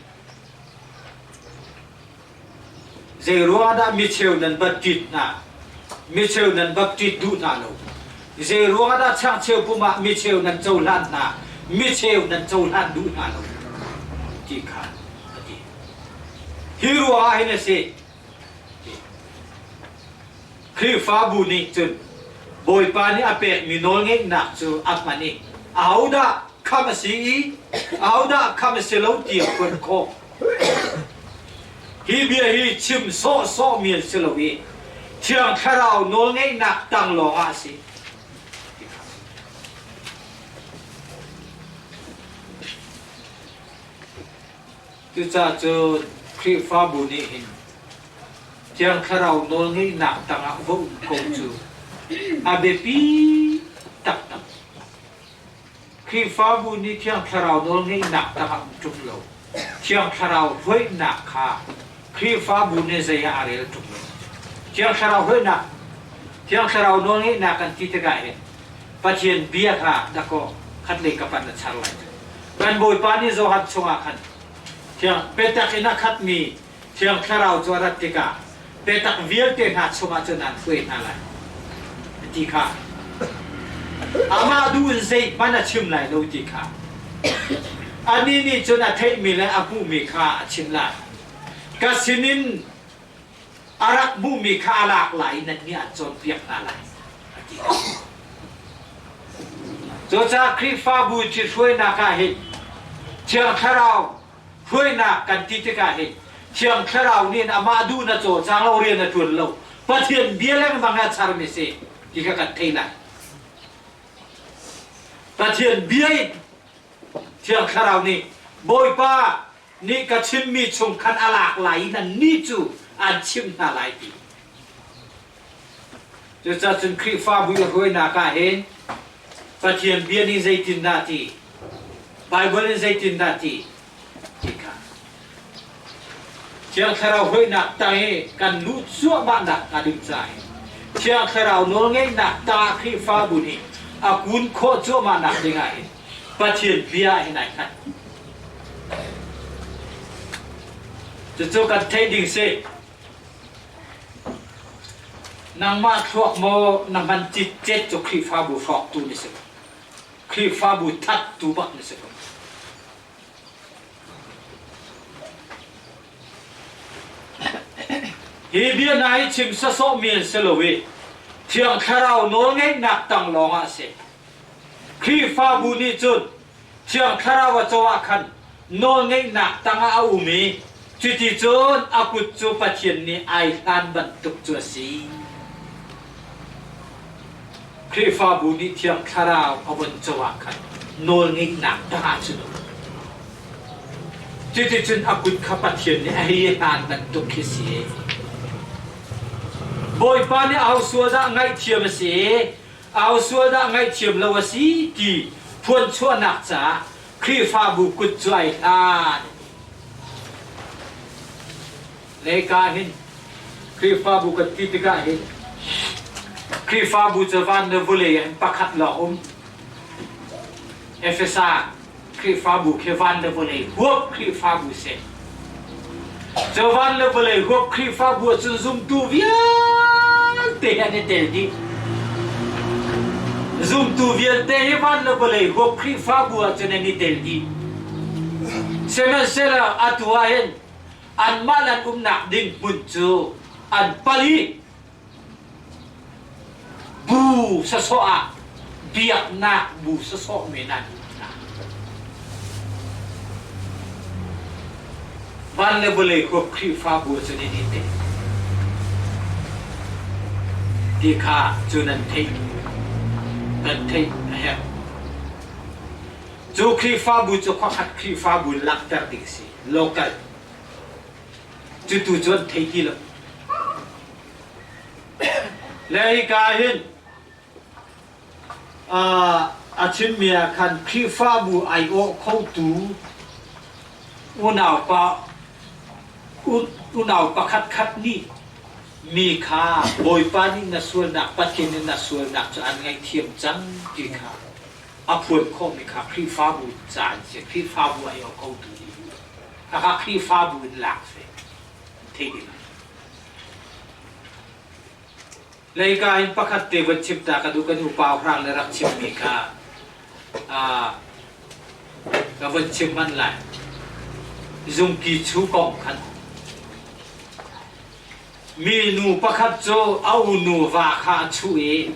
Speaker 2: Zei ruangah dah micheu nan baptit hna? Micheu nan baptit duh hna lo. Zei ruangah dah changcheu pum ah micheu nan cohlan hna? Micheu nan cohlan duh hna lo. Ti kha a ti. Hi ruangah hin a si. Khrihfabu nih cun Bawipa nih a pekmi nawlngeihnak cu a hman i ahodah khamh a si i ahodah khamh a si lo ti a phuan khawh. Hi bia hi chim sawhsawhmi an si lo i Thiang Thlarau nawlngeihnak tang lawngah a si. Cucaah cun Khrihfabu nih hin Thiang Thlarau nawlngeihnak tangah va um ko cu a biapi taktak. Khrihfabu nih Thiang Thlarau nawlngeihnak tangah um ṭung lo. Thiang Thlarau hruainak kha Khrihfabu nih zei ah a rel ṭung lo. Thiang Thlarau hruainak, Thiang Thlarau nawlngeihnak kan ti tikah hin Pathian bia kha dakaw khatlei ka pan a char lai. Kan Bawipa nih Johan chungah khan thiang biatak in a khatmi Thiang Thlarau cu a rat tikah biatak vialte hna chungah cun aan hruai hna lai a ti kha. Amah duh in zeihmanh a chim lai lo ti kha. Anih nih cun a theihmi le a hmuhmi kha a chim lai. Ka sinin a rak hmuhmi kha a lak lai i nannih aan cawnpiak hna lai a ti kha. Cucaah Khrihfabu ṭhithruainak ah hin Thiang Thlarau hruainak kan ti tikah hin Thiang Thlarau nih amah duh na cawlcang lo rian a ṭuan lo Pathian bia lengmang a charmi si ti kha kan thei lai. Pathian bia in Thiang Thlarau nih Bawipa nih ka chimmi chung khan a lak lai i nannih cu an chimh hna lai ti. Cucaah cun Khrihfabu i hruainak ah hin Pathian bia nih zeitindah ti, Baibal in zeitindah ti, ti kha Thiang Thlarau hruainak tang i kan luh cuahmahnak hnga ding caah hin Thiang Thlarau nawlngeihnak tangah Khrihfabu nih a kun khawh cuahmahnak dingah hin Pathian bia hin ai hngat. Cucu kan theih ding si. Nangmah thluak maw na hman citcet cu Khrihfabu hrawktu na si ko. Khrihfabu thattu bak na si ko. Hi bia hna hi chim sawsawhmi an si lo i Thiang Thlarau nawlngeihnak tang lawngah a si. Khrihfabu nih cun Thiang Thlarau a co ah khan nawlngeihnak tangah a um i cuticun a kut cu Pathian nih ai hlan bantuk cu a si. Khrihfabu nih Thiang Thlarau a von co ah khan nawlngeihnak tangah cun a um. Cuticun a kut kha Pathian nih a hei hlan bantuk khi si. Bawipa nih aho sual dah ngaihthiam a si? Au sual dah ngaihthiam lo a si ti phuanchuahnak caah Khrihfabu kut cu ai hlan. Leka hin Khrihfabu kan ti tikah hin Khrihfabu cu van le vulei ah hin pakhat lawng um. Efesa Khrihfabu khi van le vawlei huap Khrihfabu si. Cu van le vawlei huap Khrihfabu ahcun zumtu vialte hi an i tel dih. Zumtu vialte hi van le vawlei huap Khrihfabu ahcun an i tel dih. Sihmanhsehlaw atu ah hin anmah le an umnak ding hmun cu an pal i Bu sawsawh ah biaknak bu sawsawh men an um hna. Van le vawlei huap Khrihfabu cu nan i tel. Ti kha cu nan theih. Kan theih a herh. Cu Khrihfabu cu khuakhat Khrihfabu in langhter ding si. Local. Cutu cu an thei ti lo. Le hika hin a chimmi ah khan Khrihfabu aiawh khotu unaupa unau pakhat khat nih mi kha Bawipa nih na sualnak Pathian nih na sualnak cu an ngaihthiam cang ti kha a phuan khawhmi kha Khrihfabu ca an si Khrihfabu aiawh khotu nih Khakha Khrihfabu in lak si theih ding. Leika in pakhat te van chim ta ka duh kan upa hrang le rak chimmi kha ka van chim hman lai. Zungki chu kong khan mi nu pakhat cu a unu va kha a chuh i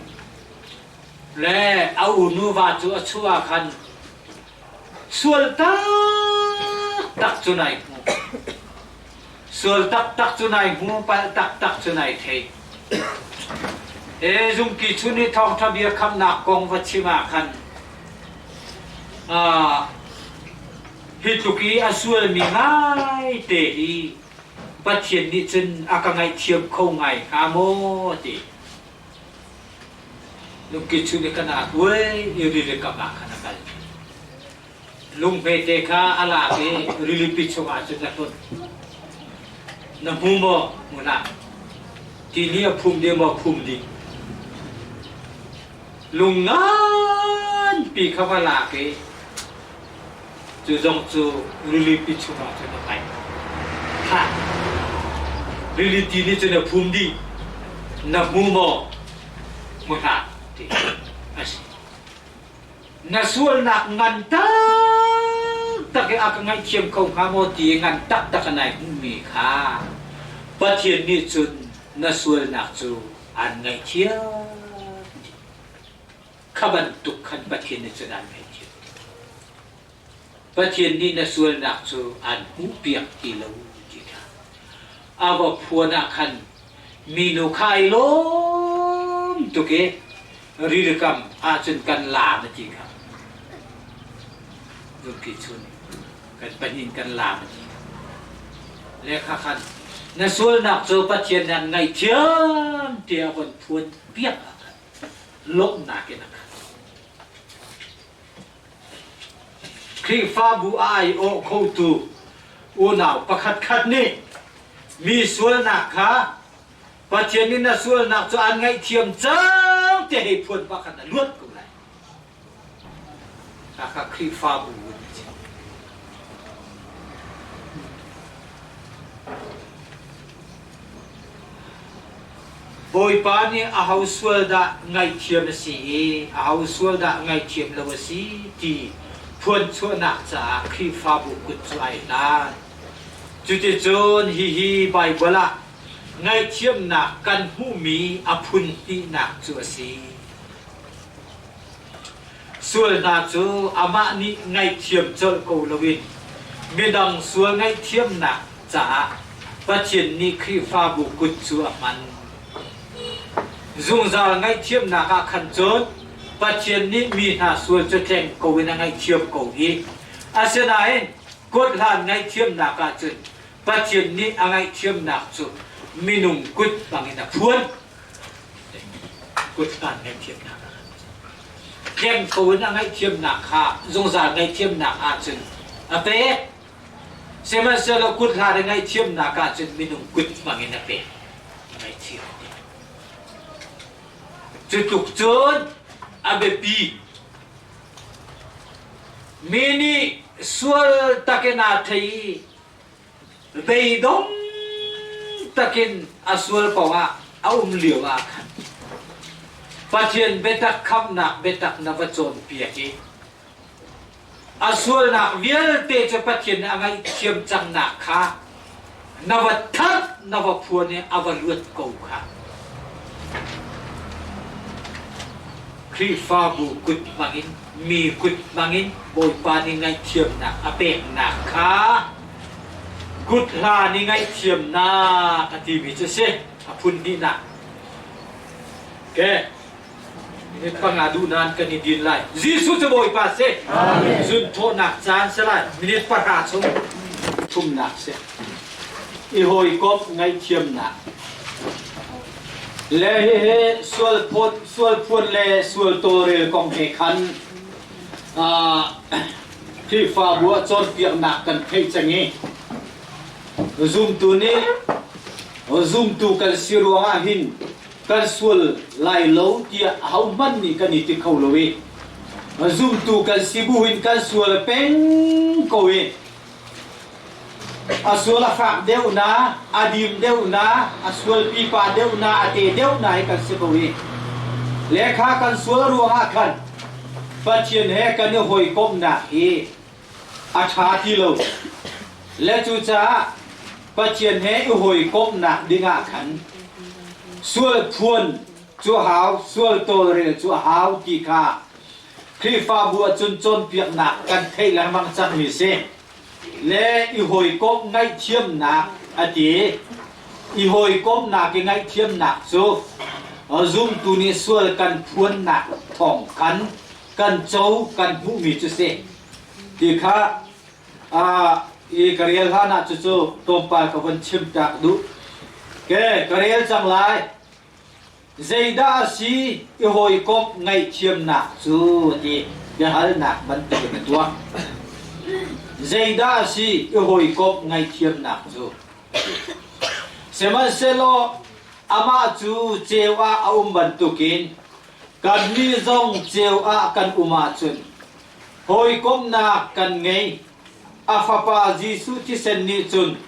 Speaker 2: le a unu va cu a chuh ah khan Sual taktak cu nai hmu. Sual taktak cu nai hmu, palh taktak cu nai thei. E zungki chun i thawngṭha bia khamnak kong va chim ah khan hi tluk i a sualmi ngaite hi Pathian nih cun a ka ngaihthiam kho ngai hnga maw ti. Lungki chu nih kan aa kuai i rili kam ah khan a kal. Lung hmete kha a lak i rilipi chungah cun a hlonh. Na hmu maw? Hmu hlah. Ti nih a phum dih maw? Phum dih. Lung nganpi kha va lak i cu zong cu rilipi chungah cun a paih. Thah. Rili ti nih cun a phum dih. Na hmu maw? Hmu hlah ti a si. Na sualnak ngan taktak i a ka ngaihthiam kho hnga maw ti i ngan taktak a nai hmuhmi kha Pathian nih cun na sualnak cu aan ngaihthiam dih. Kha bantuk khan Pathian nih cun aan ngaihthiam dih. Pathian nih na sualnak cu aan hmuhpiak ti lo ti kha a va phuan ah khan minu kha ai lawm tuk i rilkam ahcun kan laam a ti kha. Zungki chun kan pahnih in kan laam a ti kha. Le kha khan na sualnak cu Pathian nih an ngaihthiam tiah a von phuan piak ah khan lawmhnak in a khat. Khrihfabu a aiawh khotu unau pakhatkhat nih mi sualnak kha Pathian nih na sualnak cu aan ngaihthiam cang tiah hei phuan pah khan a luat ko lai. Khakha Khrihfabu in a chim. Bawipa nih aho sual dah ngaihthiam a si i aho sual dah ngaihthiam lo a si ti phuanchuahnak caah Khrihfabu kut cu ai hlan. Cuticun hihi Baibal ah ngaihthiamnak kan hmuhmi a phun hnihnak cu a si. Sual hna cu amah nih ngaihthiam colh ko loin midang sual ngaihthiamnak caah Pathian nih Khrihfabu kut cu a hman. Zungzal ngaihthiamnak ah khan cun Pathian nih mi hna sual cu tleng ko in a ngaihthiam ko i asinain kut hlan ngaihthiamnak ah cun Pathian nih a ngaihthiamnak cu minung kut bangin a phuan. Kut hlan ngaihthiamnak ah khan tleng ko in a ngaihthiamnak kha zungzal ngaihthiamnak ah cun a pek. Sihmanhsehlaw kut hla le ngaihthiamnak ah cun minung kut hmang in a pek. Ngaihthiam a pek. Cu tluk cun a biapi. Mi nih sual takin aa thei i beidong takin a sual kong ah a um lio ah khan Pathian biatak khamhnak biatak na va cawnpiak i A sualnak vialte cu Pathian nih a ngaihthiam cangnak kha na va thanh na va phuan i a va luat ko kha. Khrihfabu kut hmangin mi kut hmangin Bawipa nih ngaihthiamnak a peknak kha kut hlan i ngaihthiamnak a timi cu a si a phun hnihnak. Okay. Minute panga duh nain kan i din lai. Jesuh cu Bawipa si. Zun thawhnak caan si lai. Minute pahra chung thumnak si. I hawikomh ngaihthiamnak. Le hihi sual phawt sual phuan le sual tawlrel kong he khan Khrihfabu ah cawnpiaknak kan theih cang i zumtu nih zumtu kan si ruangah hin kan sual lai lo tiah ahohmanh nih kan i ti kho lo i zumtu kan si bu in kan sual peng ko i a sual a fak deuh na a dim deuh na a sual pipa deuh na a te deuh na hi kan si ko i lekha kan sual ruangah khan Pathian he kan i hawikomhnak hi a ṭha ti lo le cucaah Pathian he i hawikomhnak dingah khan sual phuan cu a hau, sual tawlrel cu a hau ti kha Khrihfabu ah cun cawnpiaknak kan theih lengmang cangmi si. Le i hawikomh ngaihthiamnak a ti. I hawikomhnak i ngaihthiamnak cu zumtu nih sual kan phuannak thawng khan kan co kan hmuhmi cu si. Ti kha i ka rel hlan ah cucu tlawmpal ka von chim tak duh. Ke ka rel cang lai. Zeidah a si i hawikomh ngaihthiamnak cu ti biahalnak bantuk in a tuah. Zeidah a si i hawikomh ngaihthiamnak cu? Sihmanhsehlaw amah cu ceu ah a um bantukin kannih zong ceu ah kan um ahcun hawikomhnak kan ngei. A Fapa Jesuh thisen nih cun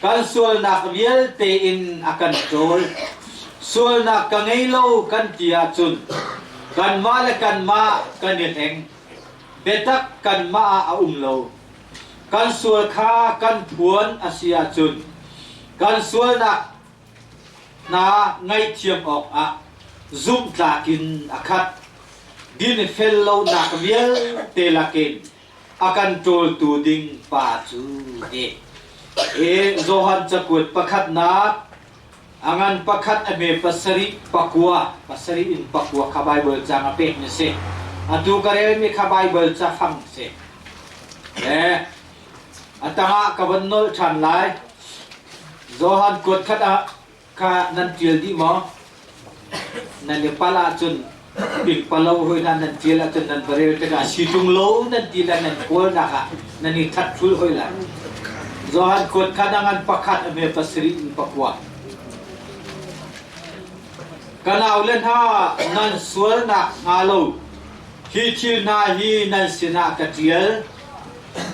Speaker 2: kan sualnak vialte in a kan ṭawl. Sualnak ka ngei lo kan ti ahcun kanmah le kanmah kan i hleng. Biatak kanmah ah a um lo. Kan sual kha kan phuan a si ahcun kan sualnak hna ngaihthiam awkah zumhtlak in a khat. Dinfel lonak vialte lakin a kan ṭawltu ding pa cu ti. Hi Johan cakuat pakhatnak a ngan pakhat a hme pasarih pakua pasarih in pakua kha Baibal caang a pek mi si. Atu ka relmi kha Baibal cafang si. Eh, a tangah ka van nolh ṭhan lai. Johan kuat khat ah kha nan ṭial dih maw? Nan i palh ahcun pingpalo hoi hna nan ṭial ahcun nan va rel tikah si ṭung lo nan ti le nan kawlnak ah nan i that thul hoi lai. Johan kuat kha na ngan pakhat a hme pasarih in pakua. Ka naule hna nan sualnak hnga lo hi thil hna hi nan sinah ka ṭial.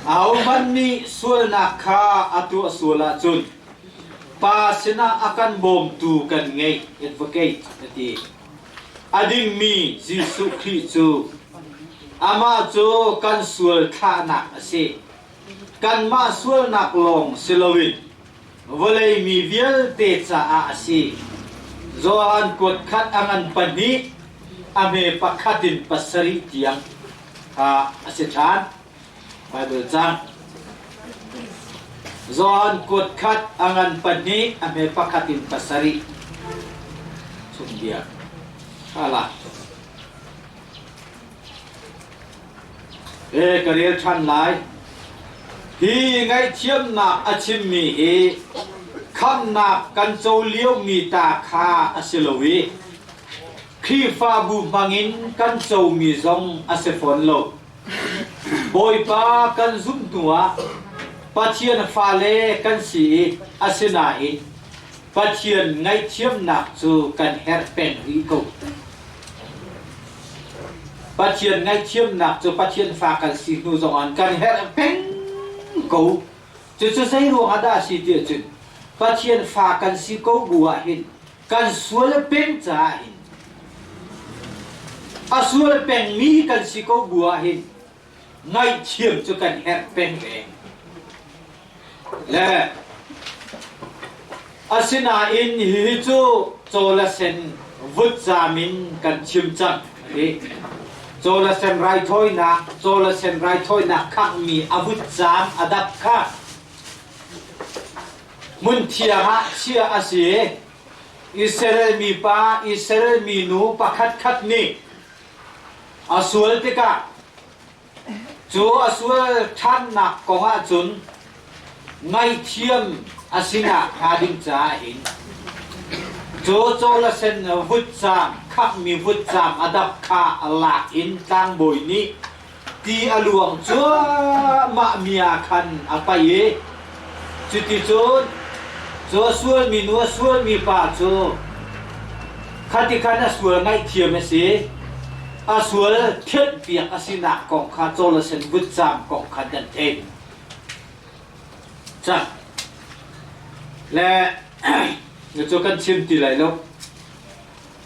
Speaker 2: Ahohmanh nih sualnak kha a tuah sual ahcun Pa sinah a kan bawmtu kan ngei, advocate a ti. A dingmi Jesuh Khrih cu amah cu kan sual thlahnak a si. Kanmah sualnak lawng si loin vawlei mi vialte caah a si. Johan kuat khat a ngan pahnih, a hme pakhat in pasarih tiang kha a si ṭhan. Baibal cang. Johan kuat khat a ngan pahnih a hme pakhat in pasarih chung bia. Hala. E ka rel ṭhan lai. Hi ngaihthiamnak a chimmi hi khamnak kan co liomi ta kha a si lo i Khrihfabu hmangin kan comi zong a si fawn lo. Bawipa kan zumh hnuah Pathian fale kan si i asinain Pathian ngaihthiamnak cu kan herh peng rih ko. Pathian ngaihthiamnak cu Pathian fa kan si hnu zongah kan herh peng ko. Cucu zei ruangah dah a si ti ahcun Pathian fa kan si ko bu ah hin kan sual peng caah hin a sual pengmi kan si ko bu ah hin ngaihthiam cu kan herh peng ve. Le asinain hihi cu cawlasen vutcaam in kan chim cang ti. Cawlasen raithawinak cawlasen raithawinak khangmi a vutcaam a dap kha Hmun thiang ah chiah a si. Israel mipa, Israel minu pakhatkhat nih a sual tikah cu a sual ṭhannak kong ahcun ngaihthiam a sinak hnga ding caah hin cu cawlasen vutcaam khakmi vutcaam a dap kha a lak in tlangbawi nih Ti a luang cuahmah mi ah khan a paih i cuticun cu a sualmi nu a sualmi pa cu khati khan a sual ngaihthiam a si. A sual thianhpiak a sinak kong kha cawlasen vutcaam kong khan kan theih. Cang. Le cu kan chim ti lai lo.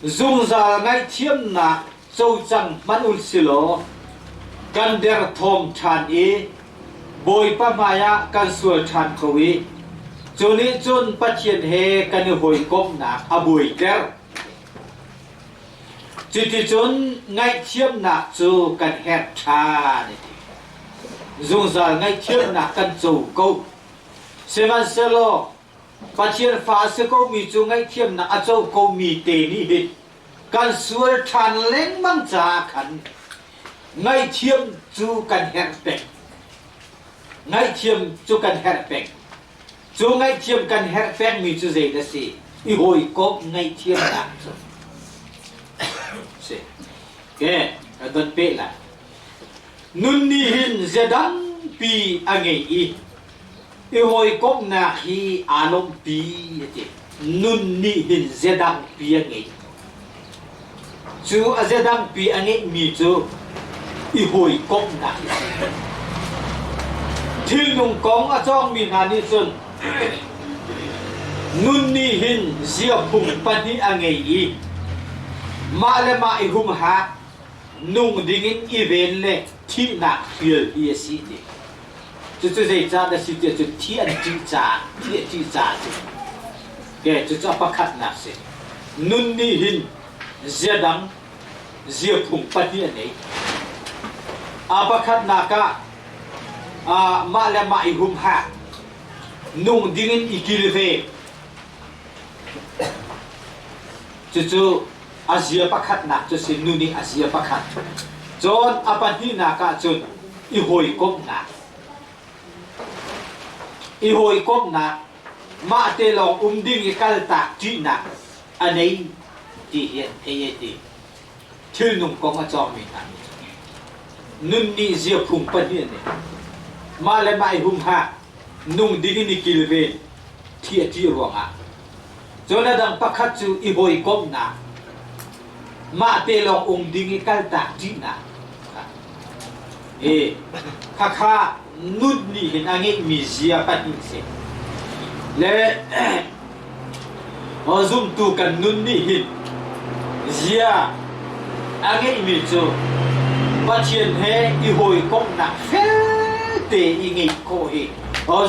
Speaker 2: Zungzal ngaihthiamnak cocang hmanh u silaw kan derthawm ṭhan i Bawipa hmaiah kan sual ṭhan ko i cu nih cun Pathian he kan i hawikomhnak a buaiter. Cuticun ngaihthiamnak cu kan herh ṭhan a ti. Zungzal ngaihthiamnak kan co ko. Sihmanhsehlaw Pathian fa a si komi cu ngaihthiamnak a co komi te nih hin kan sual ṭhan lengmang caah khan ngaihthiam cu kan herh peng. Ngaihthiam cu kan herh peng. Cu ngaihthiam kan herh pengmi cu zei na si? I hawikomh ngaihthiamnak cu si. Ke, ka don peh lai. Nun nih hin zedangpi a ngei i i hawikomhnak hi aa lawmhpi a ti. Nun nih hin zedangpi a ngei. Cu a zedangpi a ngeihmi cu i hawikomhnak hi a si. Thilnung kong a cawngmi hna nih cun nun nih hin ziaphung pahnih a ngei i mah le mah i humhak, nung dingin i ven le thihnak hrial hi a si ti. Cucu zeicah dah si tiah cun thi an ṭih caah, thi a ṭih caah a si. Ke cucu a pakhatnak si. Nun nih hin zia dang, ziaphung pahnih a nei. A pakhatnak ah mah le mah i humhak, nung dingin i kilven. Cucu a zia pakhatnak cu si nu nih a zia pakhat. Cun a pahnihnak ah cun i hawikomhnak. I hawikomhnak mah te lawng um ding i kaltak ṭihnak a nei ti hi an thei e ti. Thilnung kong a cawngmi hna nih nun nih ziaphung pahnih an nei. Mah le mah i humhak, nung ding in i kilven, thi a ṭih ruangah. Cun a dang pakhat cu i hawikomhnak, mah te lawng um ding i kaltak ṭihnak. E, khakha nun nih hin a ngeihmi zia pahnih si. Le zumtu kan nun nih hin zia a ngeihmi cu Pathian he i hawikomhnak felte i ngeih khawh hi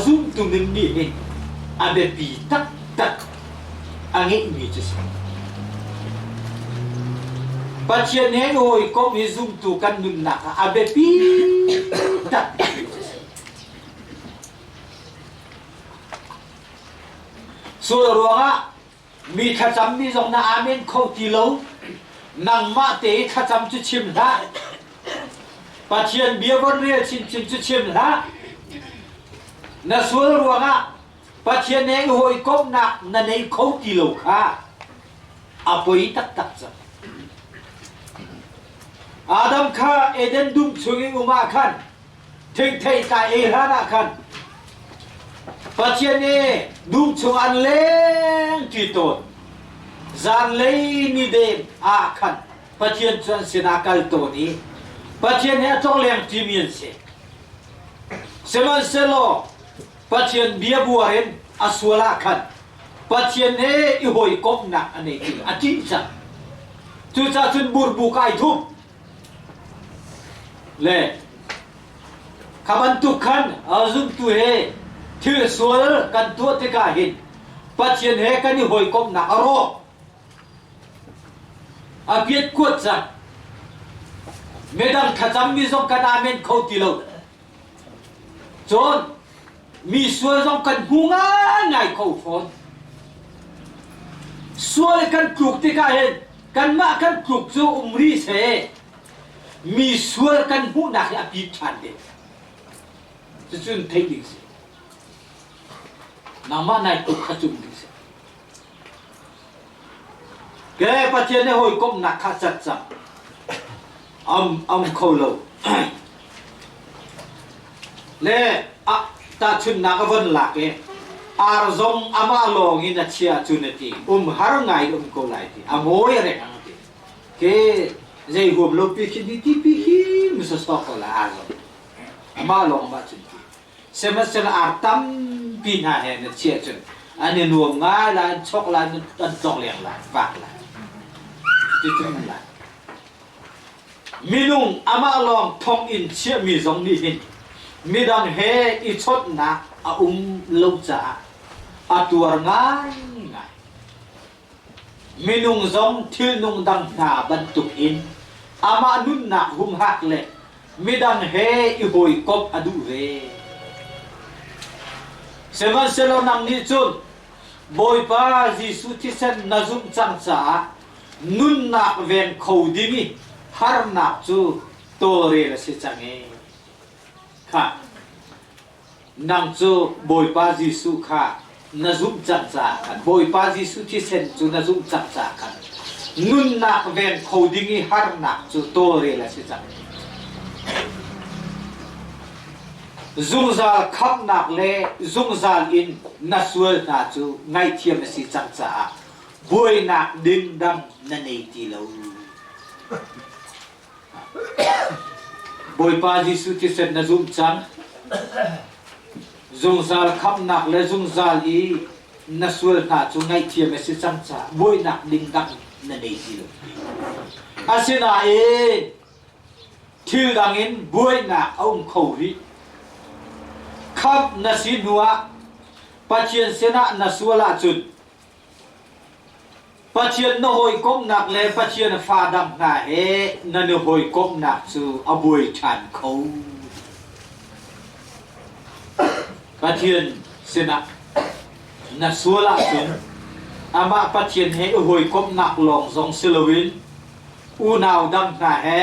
Speaker 2: zumtu nun nih hin a biapi taktak a ngeihmi cu si. Pathian he i hawikomh hi zumtu kan nunnak ah a biapi taktak cu si. Sual ruangah mi thlacammi zong na amen kho ti lo. Nangmah te i thlacam cu chim hlah. Pathian bia von rel chinchin cu chim hlah. Na sual ruangah Pathian he i hawikomhnak na nei kho ti lo kha a poi taktak cang. Adam kha Eden dum chung i um ah khan thingthei tlai ei hlan ah khan Pathian nih dum chung an leng ṭi tawn. Zanlei ni deng ah khan Pathian cu an sinah kal tawn i Pathian he a tlongleng ṭimi an si. Sihmanhsehlaw Pathian bia buar in a sual ah khan Pathian he i hawikomhnak a nei ti a ṭih cang. Cucaah cun burbuk ai thup. Le kha bantuk khan zumtu he thil sual kan tuah tikah hin Pathian he kan i hawikomhnak a rawk. A piat kuat cang. Midang thlacammi zong kan amen kho ti lo. Cun mi sual zong kan hmu ngaingai kho fawn. Sual kan tluk tikah hin kanmah kan tluk cu um rih seh mi sual kan hmuhnak hi a pit ṭhan te. Cucun theih ding si. Nangmah nai tluk kha cum ding si. Ke Pathian he hawikomhnak kha cat cang. Am am kho lo. Le a tahchunhnak a von lak i ar zong amah lawng in a chia cun a ti um har ngai um ko lai ti a ngawi reng ang ti ke zei huam lo pi khi ni ti pi khi musa sok ko la ar zong amah lawng amah cun ti Sihmanhsehlaw ar tampi hna he na chiah cun an i nuam ngai lai, an chok lai, an tlong leng lai, vak lai. Cuticun lai. Minung amah lawng thonginn chiahmi zong nih hin midang he i chawnhnak a um lo caah a tuar ngaingai. Minung zong thilnung dang hna bantukin amah nunnak humhak le midang he i hawikomh a duh ve. Sihmanhsehlaw nang nih cun Bawipa Jesuh thisen na zumh cang caah nunnak veng kho ding i harnak cu tawlrel a si cang e. Khah! Nang cu Bawipa Jesuh kha na zumh cang caah khan Bawipa Jesuh thisen cu na zumh cang caah khan nunnak veng kho ding i harnak cu tawlrel a si cang. Zungzal khamhnak le zungzal in na sual hna cu ngaihthiam a si cang caah buainak ding dang na nei ti lo. Bawipa Jesuh thisen na zumh cang. Zungzal khamhnak le zungzal i na sual hna cu ngaihthiam a si cang caah buainak ding dang na nei ti lo. Asinain thil dang in buainak a um kho rih. Khamh na si hnuah Pathian sinah na sual ahcun Pathian na hawikomhnak le Pathian fa dang hna he nan i hawikomhnak cu a buai ṭhan kho. Pathian sinah na sual ahcun amah Pathian he i hawikomhnak lawng zong si loin unau dang hna he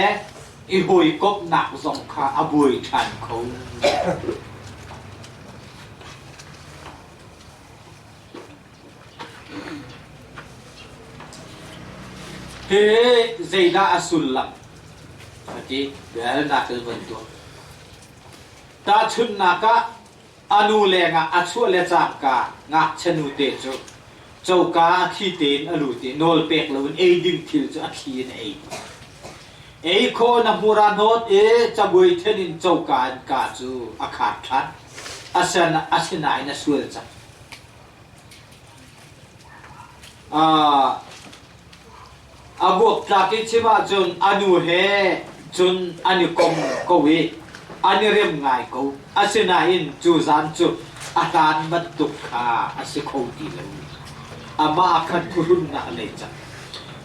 Speaker 2: i hawikomhnak zong kha a buai ṭhan kho. Hi zeidah a sullam? A ti. Biahalnak in van tuah. Tahchunhnak ah a nu lengah a chuah le cangka ngakchia nute cu coka a thli tein a lut i nawl pek loin ei ding thil cu a thli in a ei. Ei khawh na hmur ah hnawt i cabuai then in coka in ka cu a khar ṭhan. Asinain a sual cang. A buaktlak i chim ahcun a nu he cun an i kom ko i an i rem ngai ko. Asinain cu zan cu a hlan bantuk kha a si kho ti lo. Amah ah khan phuhrunnak a nei cang.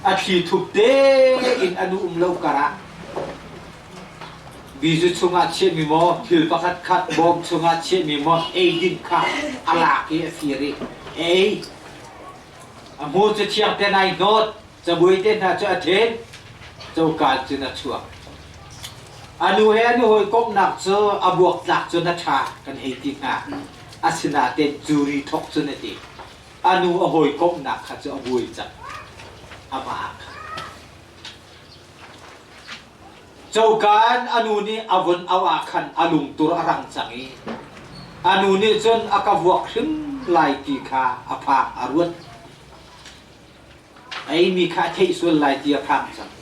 Speaker 2: A thli thup tein a nu um lo karah Bizu chungah chiahmi maw, thil pakhat khat bawm chungah chiahmi maw eidin kha a lak i a fir i a ei. A hmur cu thiang ten ai hnawt, cabuai te hna cu a then, coka cun a chuak. A nu he an i hawikomhnak cu a buaktlak cun a ṭha kan hei ti hnga. Asinain curi thawk cun a ti. A nu a hawikomhnak kha cu a buai cang. Amah ah khan. Cokaan a nu nih a vun auh ah khan a lungtur a rang cang i a nu nih cun a ka vuak hrim lai ti kha a phang a ruat. A eimi kha a theih sual lai ti a phang cang.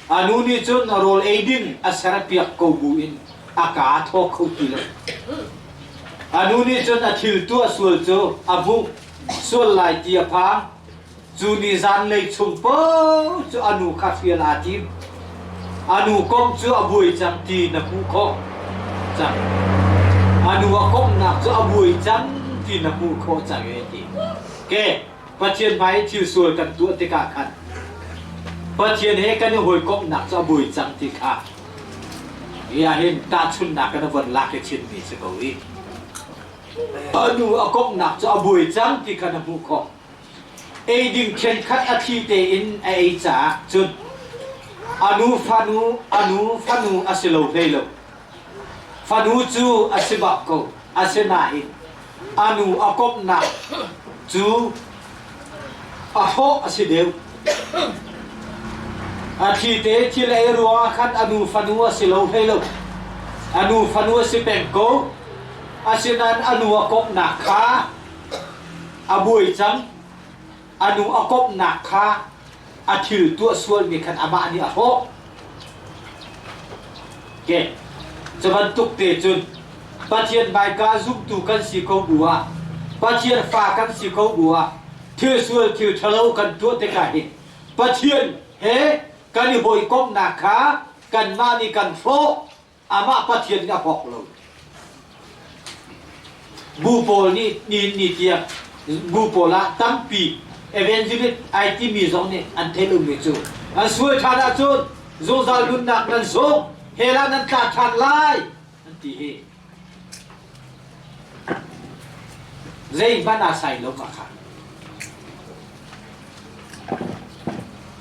Speaker 2: A nu nih cun rawl ei ding a serpiak ko buin a kaa a thaw kho ti lo. A nu nih cun a thil tuah sual cu a hmuh sual lai ti a phang. Cu ni zanlei chung paoh cu a nu kha hrial aa tim. A nu komh cu a buai cang ti na hmuh khawh cang. A nu a komhnak cu a buai cang ti na hmuh khawh cang e ti. Ke Pathian hmai i thil sual kan tuah tikah khan Pathian he kan i hawikomhnak cu a buai cang ti kha hi ah hin tahchunhnak in a von lak i chimmi si ko i a nu a komhnak cu a buai cang ti kha na hmuh khawh. Ei ding ṭhenkhat a thli tein a ei caah cun a nu fanu a nu fanu a si lo hlei lo. Fanu cu a si bak ko. Asinain a nu a komhnak cu a hrawh a si deuh. A thli te thil ei ruangah khan a nu fanu a si lo hlei lo. A nu fanu a si peng ko. Asinain a nu a komhnak kha A buai cang. A nu a komhnak kha a thil tuah sualmi khan amah nih a hrawh. Okay. Cu bantuk te cun Pathian hmaika zumtu kan si ko bu ah Pathian fa kan si ko bu ah thil sual thil ṭhalo kan tuah tikah hin Pathian he kan i hawikomhnak kha kanmah nih kan hrawh amah Pathian nih a hawk lo. Bu pawl nih ni ni tiang bu pawl ah tampi evangelist ai timi zong nih an theih lomi cu an sual ṭhan ahcun zungzal nunnak nan sung hell ah nan tla ṭhan lai an ti hi zeihmanh aa sai lo mah kha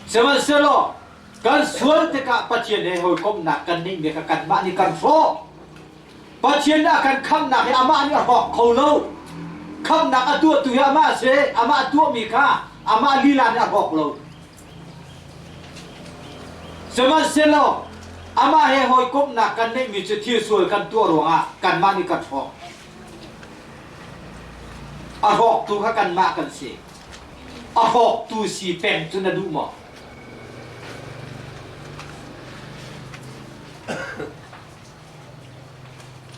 Speaker 2: sihmanhsehlaw Kan sual tikah Pathian he hawikomhnak kan ngeihmi kha kanmah nih kan hrawh. Pathian nih a kan khamhnak hi amah nih a hrawk kho lo. Khamhnak a tuahtu hi amah a si. Amah a tuahmi kha amah lila nih a hrawk lo. Sihmanhsehlaw amah he hawikomhnak kan ngeihmi cu thil sual kan tuah ruangah kanmah nih kan hrawk. A hrawktu kha kanmah kan si. A hrawktu si peng cu na duh maw?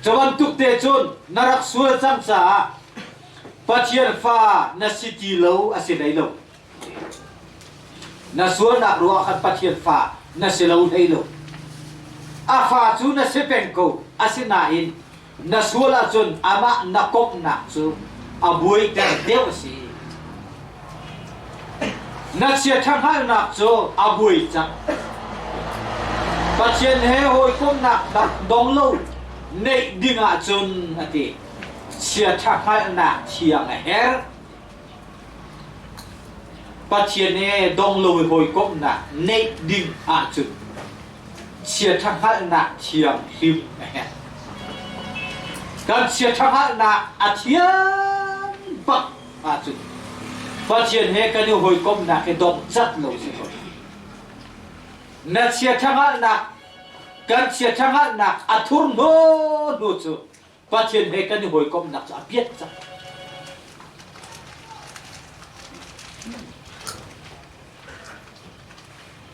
Speaker 2: Cu bantuk te cun na rak sual cang caah Pathian fa na si ti lo a si hlei lo. Na sualnak ruangah khan Pathian fa na si lo hlei lo. A fa cu na si peng ko, asinain na sual ahcun amah na komhnak cu a buaiter deuh a si. Na chiaṭha hngalhnak cu a buai cang. Pathian he hawikomhnak dong lo neih ding ahcun a ti. Chiaṭha hngalhnak thiang a herh. Pathian he dong lo i hawikomhnak neih ding ahcun chiaṭha hngalhnak thianghlim a herh. Kan chiaṭha hngalhnak a thian bak ahcun Pathian he kan i hawikomhnak hi dongcat lo si ko. Na chiaṭha hngalhnak kan chiaṭha hngalhnak a thur hnu cu Pathian he kan i hawikomhnak cu a piat cang.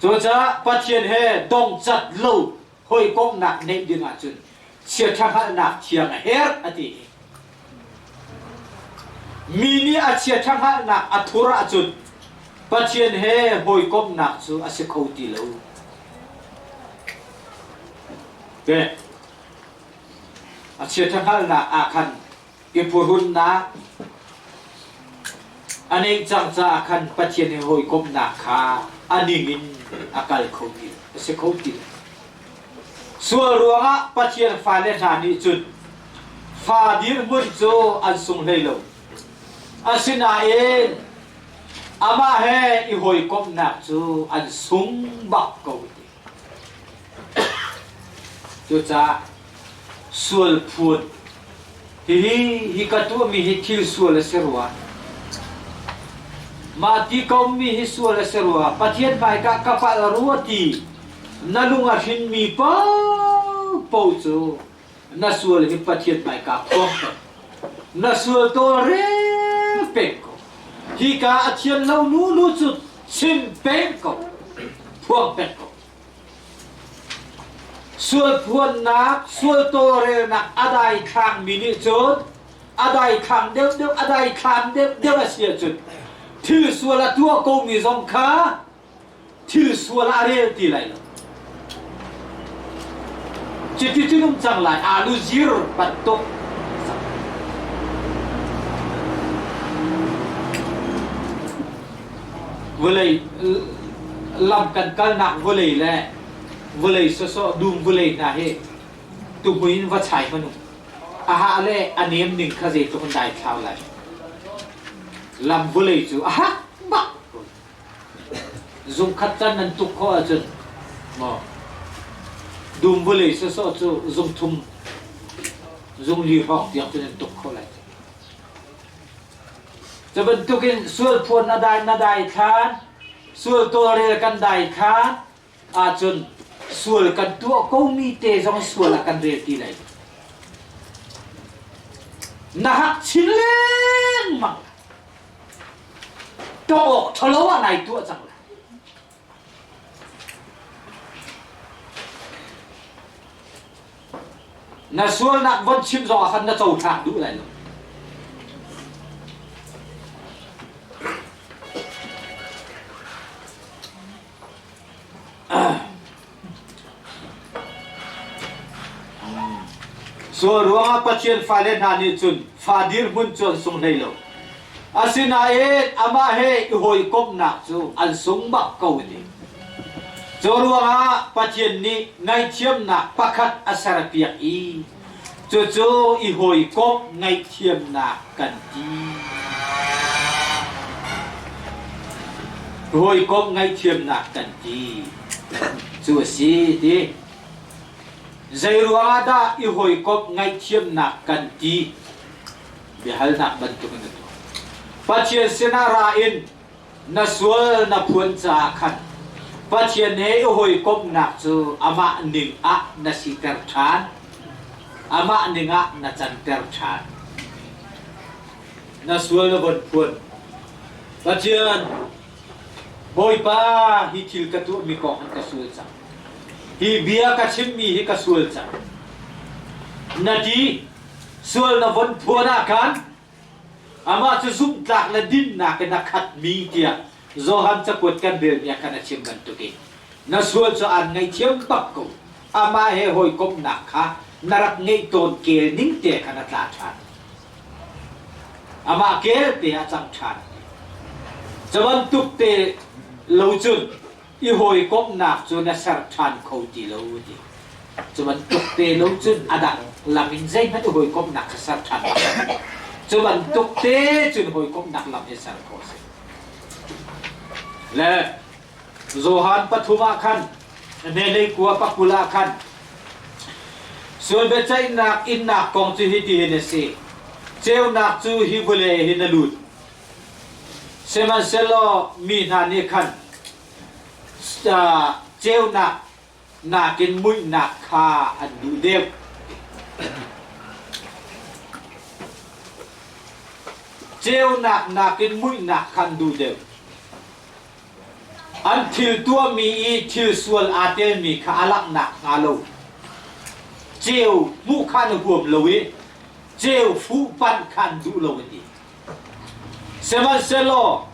Speaker 2: Cucaah Pathian he dongcat lo hawikomhnak neih ding ahcun chiaṭha hngalhnak thiang a herh a ti. Mi nih a chiaṭha hngalhnak a thur ahcun Pathian he hawikomhnak cu a si kho ti lo. Okay. A chiaṭha hngalhnak ah khan i phuhrunnak a neih cang caah khan Pathian he hawikomhnak kha a ning in a kal kho ti a si kho ti lo. Sual ruangah Pathian fale hna nih cun fa dirhmun cu an sung hlei lo. Asinain amah he i hawikomhnak cu an sung bak ko ti. Cucaah sual phun hihi hi ka tuahmi hi thil sual a si rua. Mah ti komi hi sual a si rua. Pathian hmaika ka palh rua ti na lung a hrinmi paohpaoh cu na sual hi Pathian hmaika phuang peng. Na sual tawlrel peng ko. Hika a thian lo nu nu cu chim peng ko. Phuang peng ko. Sual phuannak, sual tawlrelnak a daithlangmi nih cun a daithlang deuhdeuh, a daithlam deuhdeuh a si ahcun thil sual a tuah komi zong kha thil sual ah a rel ti lai lo. Cuti cun um cang lai alu zir bantuk. Vawlei lam kan kalnak vawlei le vawlei sawsawh dum vawlei hna hi tuhmui in va chai hmanh u. A hah le a nem ning kha zeitluk in dai thlau lai. Lam vawlei cu a hak bak. Zungkhat can nan tuk khawh ahcun maw dum vawlei sawsawh cu zung thum zung li hrawng tiang cu nan tuk kho lai. Cu bantukin sual phuan na dai na dai thlan, sual tawlrel kan dai thlan ahcun sual kan tuah komi te zong sual ah kan rel ti lai. Na hak chin lengmang. Tawh awk ṭhalo ah nai tuah cang lai. Na sualnak von chim zong ah khan na cohlang duh lai lo. Sual ruangah Pathian fale hna nih cun fa dirhmun cu an sung hlei lo. Asinain amah he i hawikomhnak cu an sung bak ko ti. Cu ruangah Pathian nih ngaihthiamnak pakhat a serpiak i cucu i hawikomh ngaihthiamnak kan ti. Hawikomh ngaihthiamnak kan ti. Cu a si ti. Zeiruangah dah i hawikomh ngaihthiamnak kan ti? Biahalnak bantuk in a tuah. Pathian sinah ra in na sual na phuan caah khan Pathian he i hawikomhnak cu amah ning ah na siter ṭhan. Amah ning ah na canter ṭhan. Na sual na von phuan. Pathian, Bawipa, hi thil ka tuahmi kong hin ka sual cang. Hi bia ka chimmi hi ka sual cang. Na ti sual na von phuan ah khan amah cu zumhtlak le dinnak in a khatmi tiah Johan cakuat kan relmi ah khan a chim bantukin na sual cu aan ngaihthiam bak ko. Amah he hawikomhnak kha na rak ngeih tawn kel ning te khan a tla ṭhan. Amah kel te a cang ṭhan. Cu bantuk te lo cun i hawikomhnak cu na ser ṭhan kho ti lo ti. Cu bantuk te lo cun a dang lam in zeihmanh i hawikomhnak kha ser ṭhan lo. Cu bantuk te cun hawikomhnak lam hi ser khawh a si. Le Johan pathum ah khan hnelei kua pakul ah khan sual biaceihnak innak kong cu hitihin a si. Ceunak cu hi vawlei hin a lut. Sihmanhsehlaw mi hna nih khan ceunak nakin muihnak kha an duh deuh. Ceunak nakin muihnak kha an duh deuh. An thil tuahmi i thil sual aa telmi kha a langhnak hnga lo. Ceu hmuh kha na huam lo i ceu fuh panh kha an duh lo an ti. Sihmanhsehlaw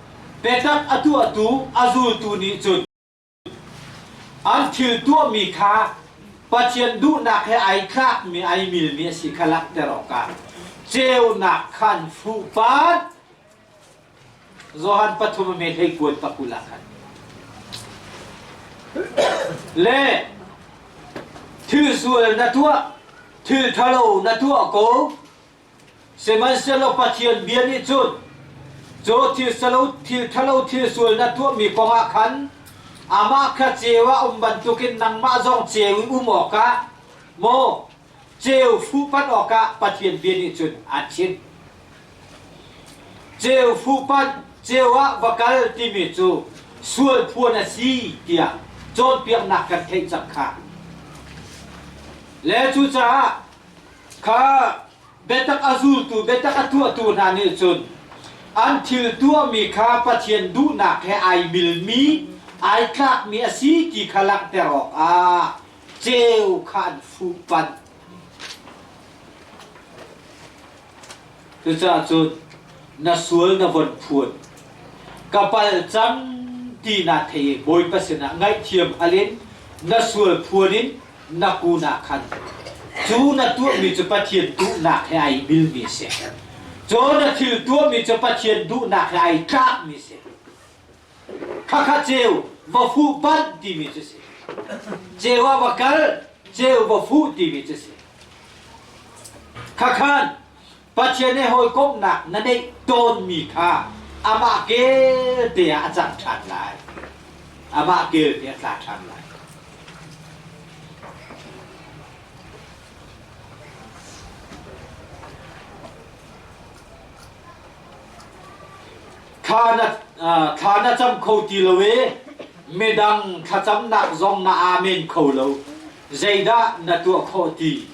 Speaker 2: biatak a tuahtu a zultu nih cun an thil tuahmi kha Pathian duhnak he ai tlakmi ai milmi a si kha langhter awkah ceunak khan fuh panh. Johan pathum a me hlei kuat pakul ah khan le thil sual na tuah thil ṭhalo na tuah ko Sihmanhsehlaw Pathian bia nih cun cu thil salo thil ṭhalo thil sual na tuahmi kongah khan amah kha ceu ah um bantukin nangmah zong ceu in um awkah maw ceu fuhpanh awkah Pathian bia nih cun aan chimh. Ceu fuhpanh ceu ah va kal timi cu sual phuan a si tiah cawnpiaknak kan theih cang kha. Le cucaah Kha biatak a zultu, biatak a tuahtu hna nih cun an thil tuahmi kha Pathian duhnak he ai milmi, ai tlakmi a si ti kha langhter awkah ceu kha an fuhpanh. Cucaah cun na sual na von phuan. Ka pal cang ti naa thei i Bawipa sinah ngaihthiam hal in na sual phuan in na kun ah khan cu na tuahmi cu Pathian duhnak he ai milmi a si. Cu na thil tuahmi cu Pathian duhnak he ai tlakmi a si. Khakha ceu va fuh panh timi cu si. Ceu ah va kal, ceu va fuh timi cu si. Khakhan Pathian he hawikomhnak na neih tawnmi kha amah kel te ah a cang ṭhan lai. Amah kel te a tla ṭhan lai. Thla na, thla na cam kho ti lo i midang thlacamnak zong na amen kho lo. Zeidah na tuah khawh ti?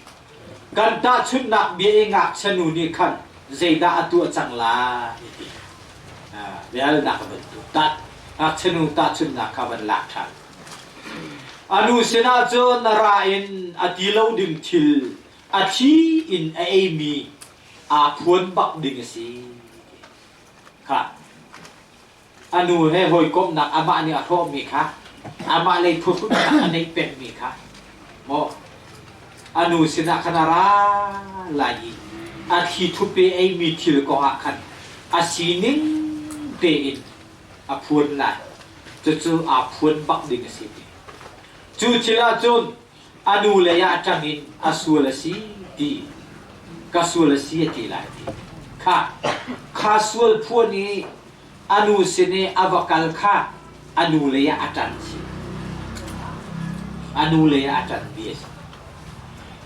Speaker 2: Kan tahchunhnak bia i ngakchia nu nih khan zeidah a tuah cang lai ti biahalnak a van tuah. Ngakchia nu tahchunhnak kha van lak ṭhan. A nu sinah cun na ra in a ti lo ding thil a thi in a eimi aa phuan bak ding a si. Kha a nu he hawikomhnak amah nih a hrawhmi kha amah lei phuhrunnak a neih pengmi kha maw a nu sinah khan a ra lai i a thli thupe eimi thil kongah khan a sining tein a phuan lai cucu aa phuan bak ding a si ti cu thil ahcun a nu lei ah ṭang in a sual a si ti ka sual a si a ti lai ti kha kha sual phuan i a nu sin i a va kal kha a nu lei ah a ṭan si a nu lei ah a ṭan mi a si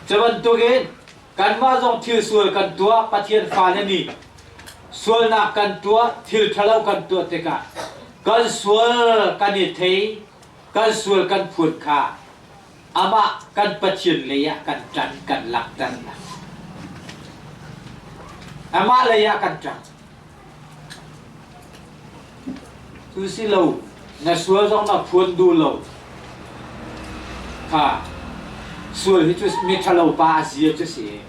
Speaker 2: cu bantukin kanmah zong thil sual kan tuah Pathian fale nih sualnak kan tuah thil ṭhalo kan tuah tikah kan sual kan i thei kan sual kan phuan kha amah kan Pathian lei ah kan ṭan kan langhter hna. Amah lei ah kan ṭang. Cu si lo, na sual zong na phuan duh lo. Kha sual hi cu mi ṭhalo pa a zia cu si.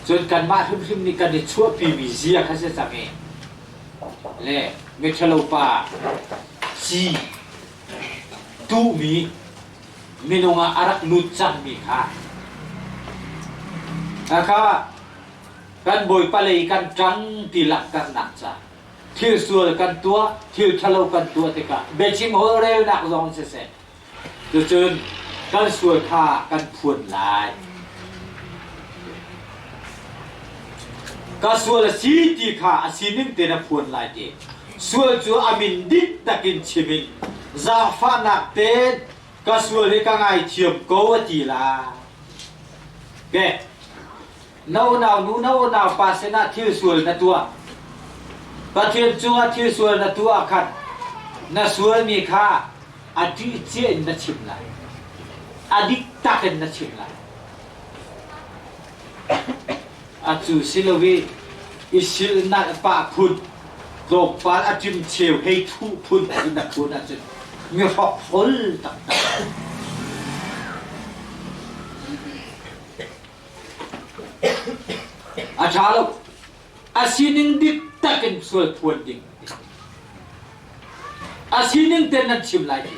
Speaker 2: Cun kanmah hrimhrim nih kan i chuahpimi zia kha si cang i le miṭhalo pa ci tuhmi minung ah a rak lut cangmi kha kha kan Bawipa lei kan ṭang ti langhternak ca thil sual kan tuah thil ṭhalo kan tuah tikah biachim holhrelnak zong siseh cucun kan sual kha kan phuan lai. Ka sual a si ti kha a sining tein a phuan lai ti. Sual cu a min dik takin chim in zaangfahnak tein ka sual hi ka ngaithiam ko a ti lai. Ke na unau nu na unau pa sinah thil sual na tuah. Pathian cungah thil sual na tuah khan na sualmi kha a ṭih cia in na chim lai. A dik tak in na chim lai. Atu si lo i i silnak pah phun tlawmpal a ṭim cheu hei thuh phun in a phun ahcun mi hrokhrol taktak. A ṭha lo. A sining dik tak in sual phuan ding. A sining ten nan chim lai ti.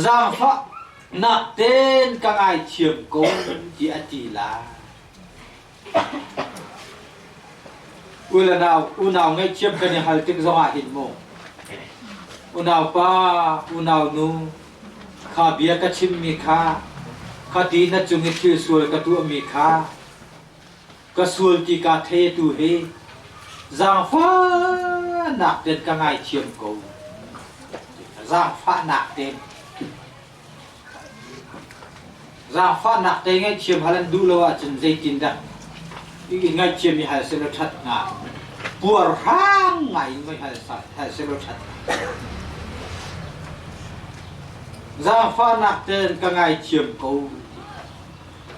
Speaker 2: Zaangfahnak tein ka ngaithiam ko ti a ti lai. U le nau, unau ngaihthiam kan i hal tik zongah hin mu unau pa, unau nu, kha bia ka chimmi kha, kha ti na cung i thil sual ka tuahmi kha, ka sual ti kaa thei tu hi zaangfahnak ten ka ngaithiam ko. Zaangfahnak ten. Zaangfahnak te ngaihthiam hal an duh lo ahcun zeitindah i ngaihthiam i hal selaw ṭhat hnga? Puarhrang ngai in voi hal hal selaw ṭhat hnga. Zaangfahnak ten ka ngaithiam ko.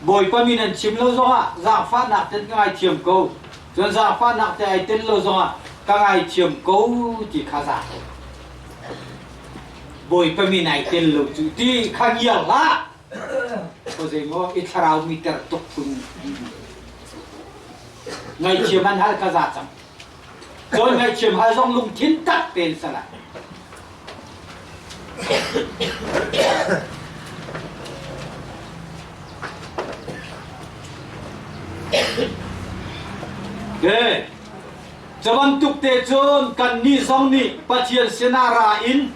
Speaker 2: Bawipa min an chim lo zongah zaangfahnak ten ka ngaithiam ko. Cun zaangfahnak te ai tel lo zongah ka ngaithiam ko ti kha za ko. Bawipa min ai tel lo cu ti kha ngiar hlah. Ko zeimaw i thlarau mi ter tuk phun. Ngaithiam an hal ka za cang. Cun ngaithiam hal zong lungthin tak tein sala. Okay. Cu bantuk te cun kannih zong nih Pathian sinah ra in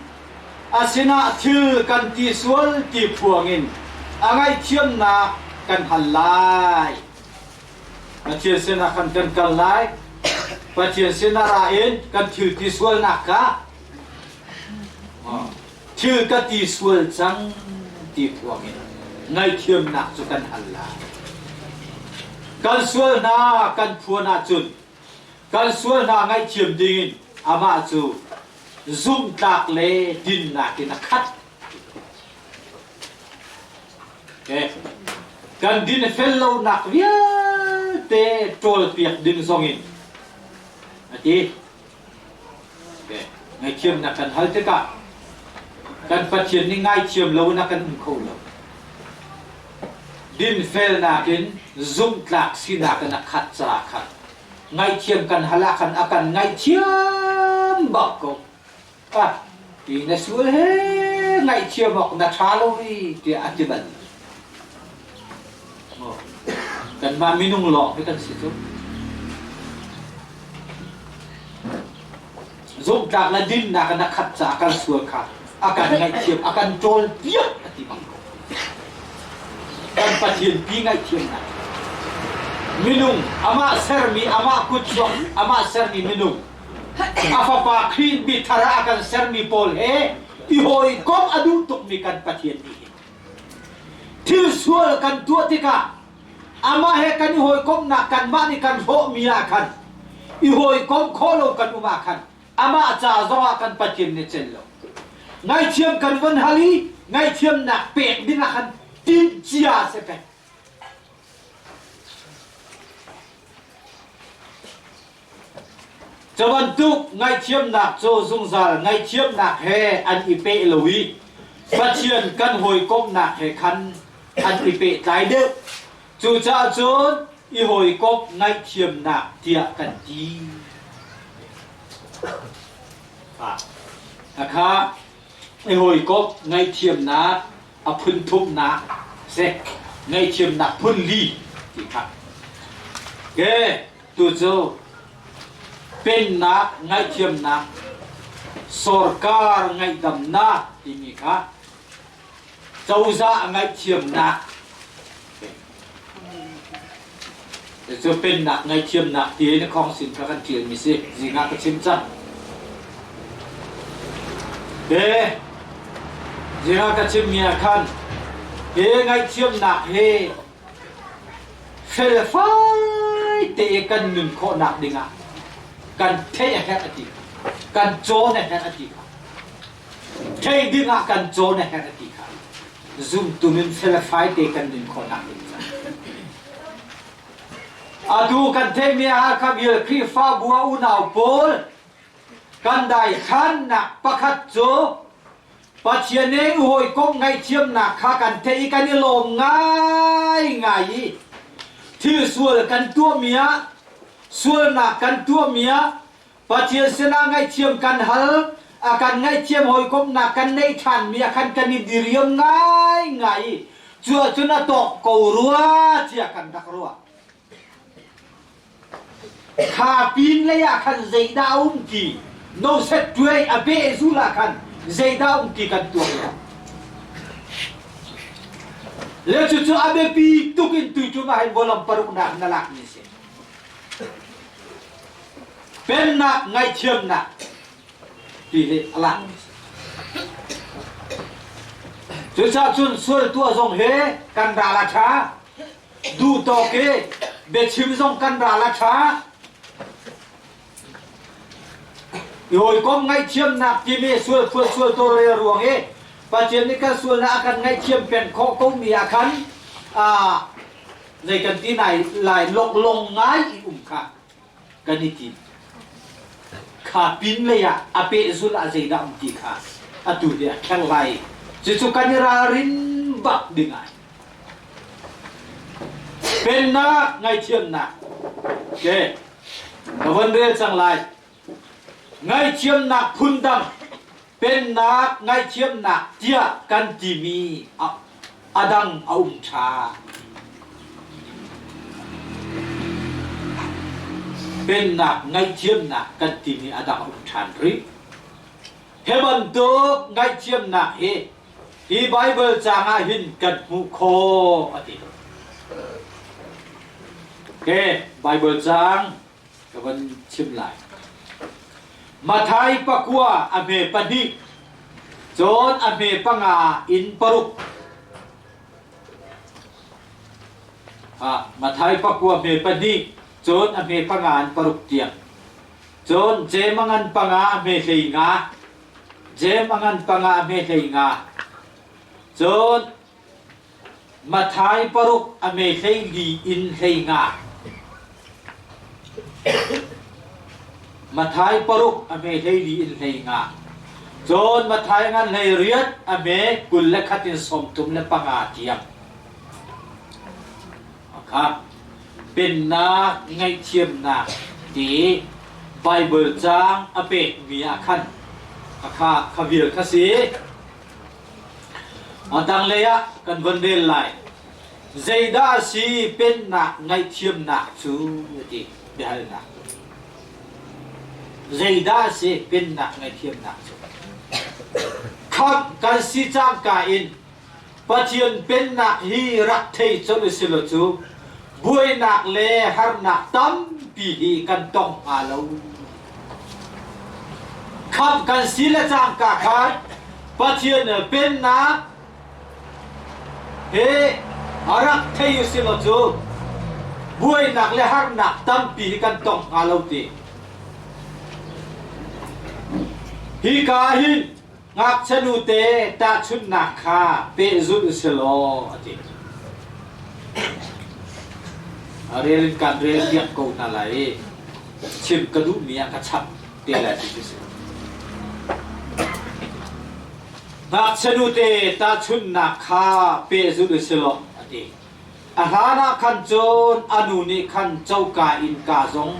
Speaker 2: a sinah thil kan ti sual ti phuang in a ngaihthiamnak kan hal lai. Pathian sinah khan kan kal lai. Pathian sinah ra in kan thil ti sualnak kha thil ka ti sual cang ti phuang in ngaihthiamnak cu kan hal lai. Kan sual hna kan phuan ahcun kan sual hna ngaihthiam dingin amah cu zumhtlak le dinnak in a khat. Okay. Kan din fel lonak vialte ṭawlpiak ding zongin a ti. Ngaihthiamnak kan hal tikah kan Pathian nih ngaithiam lo in a kan um kho lo. Dinfelnak in zumhtlak sinak in a khat caah khan ngaihthiam kan hal ah khan a kan ngaihthiam bak ko. Ah, ti na sual he ngaihthiam awk na ṭha lo i tiah a ti bal. Kanmah minung lawng hi kan si cu. Zumhtlak le dinnak in a khat caah kan sual kha a kan ngaihthiam, a kan ṭawlpiak a ti bang ko. Kan Pathian pi ngaihthiamnak. Minung, amah sermi, amah kutchuak, amah sermi minung, a fapa Khrih mithar ah a kan sermi pawl he i hawikom a duh tukmi kan Pathian nih hin thil sual kan tuah tikah amah he kan i hawikomhnak kanmah nih kan hlawhmi ah khan i hawikom khawh lo kan um ah khan amah ca zongah kan Pathian nih cel lo ngaihthiam kan von hal i ngaihthiamnak pek ding ah khan timh cia si peng Cu bantuk ngaihthiamnak cu zungzal ngaihthiamnak he an i peh lo i Pathian kan hawikomhnak he khan an i pehtlai deuh. Cucaah cun i hawikomh ngaihthiamnak tiah kan ti. Khakha i hawikomh ngaihthiamnak a phun thumnak si. Ngaihthiamnak phun li ti kha. Ke tu cu pennak ngaihthiamnak sorkar ngaihdamnak timi kha cozah ngaihthiamnak cu pennak ngaihthiamnak ti in khong sin kha kan ṭialmi si zingah ka chim cang he zingah ka chimmi ah khan he ngaihthiamnak he felfai te kan nun khawhnak dingah kan theih a herh a ti kan cawn a herh a ti kha Theih dingah kan cawn a herh a ti kha zumtu nun felfai te kan nun khawhnak ding caah. Atu kan theihmi ah kha vial Khrihfabu ah unau pawl kan daithlannak pakhat cu Pathian nih hawikom ngaihthiamnak kha kan theih i kan i lawm ngaingai i thil sual kan tuahmi ah sualnak kan tuahmi ah Pathian sinah ngaihthiam kan hal, a kan ngaihthiam hawikomhnak kan neih ṭhanmi ah khan kan i diriam ngaingai i cu ahcun a tawk ko rua tiah kan rak ruah. Kha pin lei ah khan zeidah a um ti, noset tuai a behzul ah khan zeidah a um ti kan tuak lo. Le cucu a biapi tuk in tuiṭum ah hin vawlam paruknak na lakmi a si. Pennak ngaihthiamnak ti hi a lak. Cucaah cun sual tuah zong hi kan ral a ṭha. Duh tawk i biachim zong kan ral a ṭha. I hawikom ngaihthiamnak timi sual phuat sual tawlrel ruang i Pathian nih kan sualnak a kan ngaihthiam peng khawh komi ah khan zei kan ti nai lai loklong ngai i um kha kan i tim. Kha pin lei ah a pehzul ah zeidah um ti kha atu hi a kher lai. Cucu kan i ralrin bak ding ai. Pennak ngaihthiamnak. Okay. Ka von rel cang lai. Ngaihthiamnak phundang pennak ngaihthiamnak tiah kan timi a dang a um ṭhan. Pennak ngaihthiamnak kan timi a dang a um ṭhan rih. Hi bantuk ngaihthiamnak hi hi Baibal caang ah hin kan hmuh khawh a ti. Okay, Baibal caang ka van chim lai. Mathai pakua a hme pahnih, cun a hme panga in paruk. Ha, Mathai pakua hme pahnih, cun a hme panga in paruk tiang. Cun Jem a ngan panga a hme hlei nga. Jem a ngan panga a hme hlei nga. Cun Mathai paruk a me 14 in 15. Mathai paruk a me 14 in 15. Cun Mathai ngan 18 a me 21 in 35 tiang. Kha pennak ngaihthiamnak ti Bible caang a pekmi ah khan kha kha vial kha si. A tanglei ah kan von rel lai. Zeidah a si pennak ngaihthiamnak cu a ti biahalnak. Zeidah a si pennak ngaihthiamnak cu? Khamh kan si cangka in Pathian pennak hi rak thei colh u silaw cu buainak le harnak tampi hi kan tong hnga lo. Khamh kan si le cangka khan Pathian pennak he a rak thei u silaw cu buainak le harnak tampi hi kan tong hnga lo ti. Hika hin ngakchia nute tahchunhnak kha pehzulh u si law a ti. A rel in kan rel piak ko hna lai i chim ka duhmi ah ka chap te lai ti si. Ngakchia nute tahchunhnak kha pehzulh u si law a ti. A hlan ah khan cun a nu nih khan coka innka zong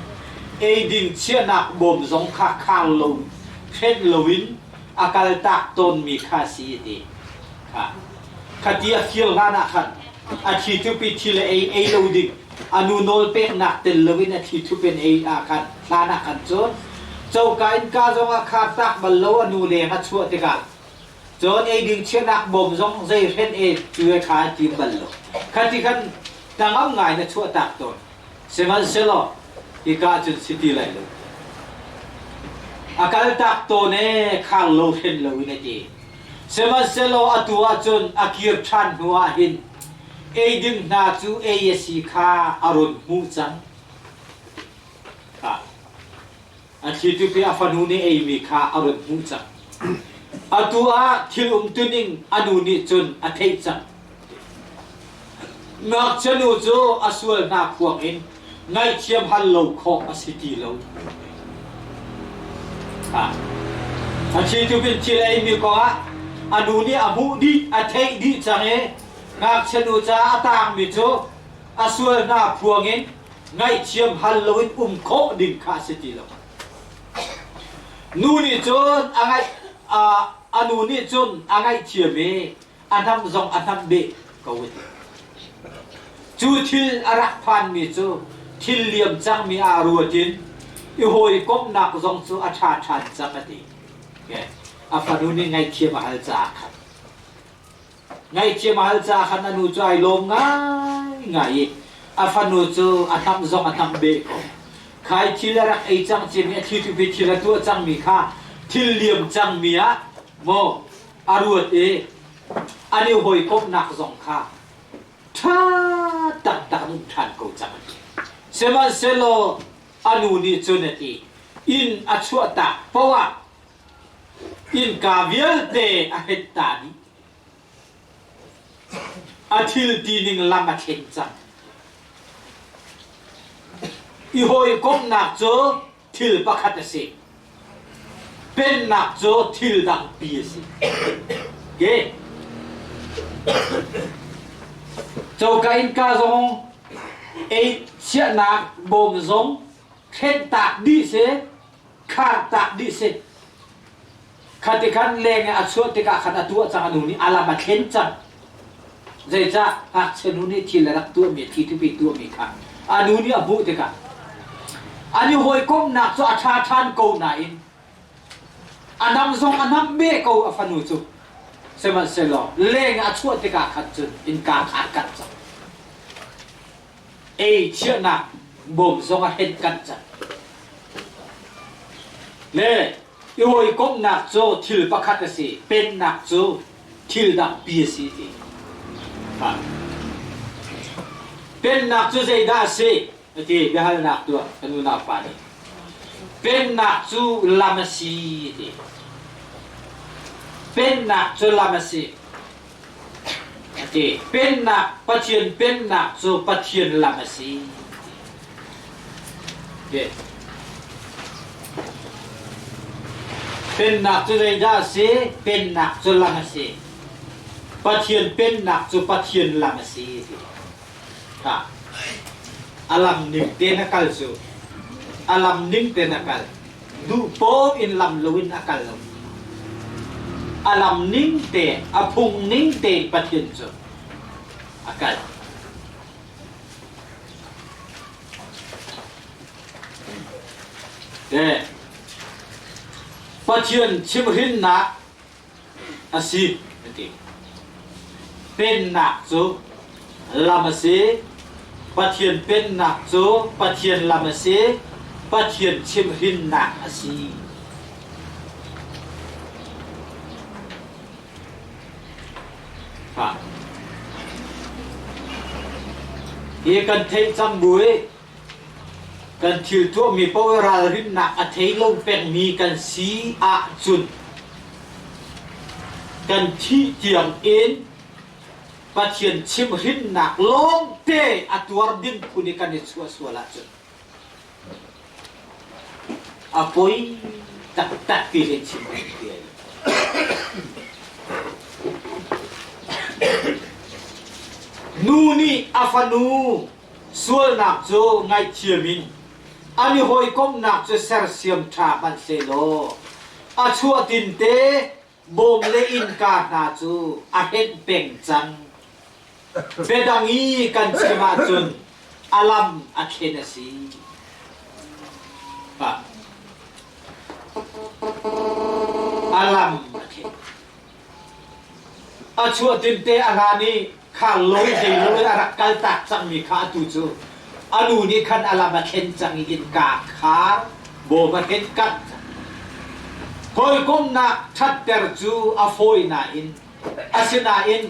Speaker 2: eiding chiahnak bawm zong kha khar lo hrenh loin a kaltak tawnmi kha a si a ti. Kha khati a fir hlan ah khan a thi thupi thil a ei ei lo ding a nu nawl peknak tel loin a thi thup in ei ah khan hlan ah khan cun coka innka zong a khar tak bal lo a nu leng a chuah tikah Cun eiding chiahnak bawm zong zei hren e cu e kha an tim bal lo. Khati khan hnangam ngai na chuahtak tawn. Sihmanhsehlaw hika cun si ti lai lo. A kaltak tawn e khar lo hren lo in a ti. Sihmanhsehlaw atu ahcun a kir ṭhan hnu ah hin eiding hna cu ei a si kha a run hmuh cang. A thlitu pi a fanu nih eimi kha a run hmuh cang. Atu ah thil umtuning a nu nih cun a theih cang. Ngakchia nu cu a sual hna khuang in ngaihthiam hal lo khawh a si ti lo. A thlitu pin thil eimi kongah a nu nih a hmuh dih, a theih dih cang i ngakchia nu caah a taangmi cu a sual hna phuang in ngaihthiam hal loin um khawh ding kha a si ti lo. Nu nih cun a ngaih a nu nih cun a ngaihthiam i a hnam zong a hnam beh ko a ti. Cu thil a rak phanmi cu thil liam cangmi ah ruat in i hawikomhnak zong cu a ṭha ṭhan cang a ti. A fanu nih ngaihthiam a hal caah khan. Ngaihthiam a hal caah khan a nu cu ai lawm ngaingai i a fanu cu a hnamh zong a hnamh beh ko. Khai thil a rak ei cang ciami a thli tupi thil a tuah cangmi kha thil liam cangmi ah maw a ruat i an i hawikomhnak zong kha ṭha taktak an um ṭhan ko cang a ti. Sihmanhsehlaw a nu nih cun a ti, inn a chuahtak paoh ah Innka vialte a het ta dih. A thil tining lam a thlen cang. I hawikomhnak cu thil pakhat a si. Pennak cu thil dangpi a si. Okay. Coka innka zong ei chiahnak bawm zong thlentak dih si khartak dih si. Khati khan leng i a chuah tikah khan a tuah cang a nu nih a lam a thlen cang. Zeicah ngakchia nu nih thil a rak tuahmi thi tupi tuahmi kha a nu nih a hmuh tikah an i hawikomhnak cu a ṭha ṭhan ko nain a nam zong a nam beh ko a fanu cu sihmanhsehlaw leng a chuah tikah khan cun innka kha a kanh cang. Ei chiahnak bawm zong a henh kanh cang. Le i hawikomhnak cu thil pakhat a si, pennak cu thil dangpi a si ti. Pennak cu zeidah a si? A ti biahalnak tuah kan unau pa nih. Pennak cu lam a si ti. Pennak cu lam a si. A ti. Pennak, Pathian pennak cu Pathian lam a si. Ti. Pennak cu zeidah a si? Pennak cu lam a si. Pathian pennak cu Pathian lam a si. Ti. Kha. A lam ning tein a kal cu. A lam ning tein a kal. Duh paoh in lam loin a kal lo. A lam ning te, a phung ning tein Pathian cu a kal. Te Pathian chimhrinnak a si a ti. Pennak cu lam a si. Pathian pennak cu Pathian lam a si. Pathian chimhrinnak a si. Ha. Hi kan theih cang bu i Kan thil tuahmi paoh ralrinnak a thei lo pengmi kan si ahcun kan thih tiang in Pathian chimhrinnak lawngte a tuar ding phun i kan i chuah sual ahcun a poi taktak ti hin chim ti ai. Nu nih a fanu sualnak cu ngaihthiam in an i hawikomhnak cu sersiam ṭha hmanhsehlaw a chuah tinte bawm le innka hna cu a henh peng cang. Biadang i kan chim ahcun a lam a thlen a si. A lam a thlen. A chuah tinte a hlan i kha lo zeilo in a rak kaltak cangmi kha atu cu a nu nih khan a lam a thlen cang i innka khar bawm a henh kanh cang. Hawikomhnak ṭhatter cu a fawi nain asinain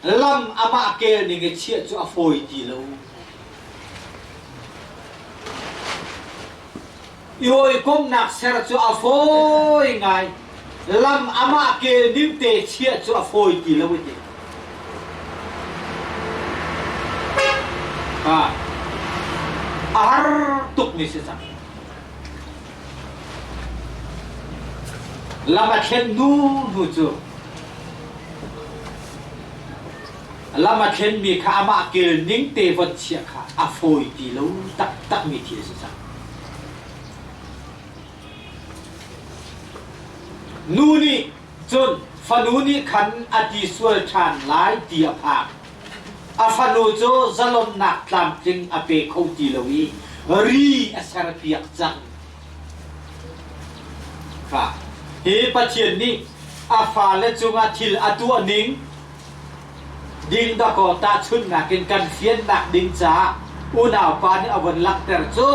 Speaker 2: lam amah kel ning i chiah cu a fawi ti lo. I hawikomhnak ser cu a fawi ngai. Lam amah kel ning te chiah cu a fawi ti lo ti. A har tuk mi si cang. Lam a thlen hnu hnu cu lam a thlenmi kha amah kel ning te von chiah kha a fawi ti lo taktakmi thil a si cang. Nu nih cun fanu nih khan a ti sual ṭhan lai ti a phak. A fanu cu zalonnak tlamtling a pe kho ti lo i ri a serpiak cang. Kha hi Pathian nih a fale cungah thil a tuah ning ding dakaw tahchunhnak in kan fiannak ding caah unaupa nih a von langhter cu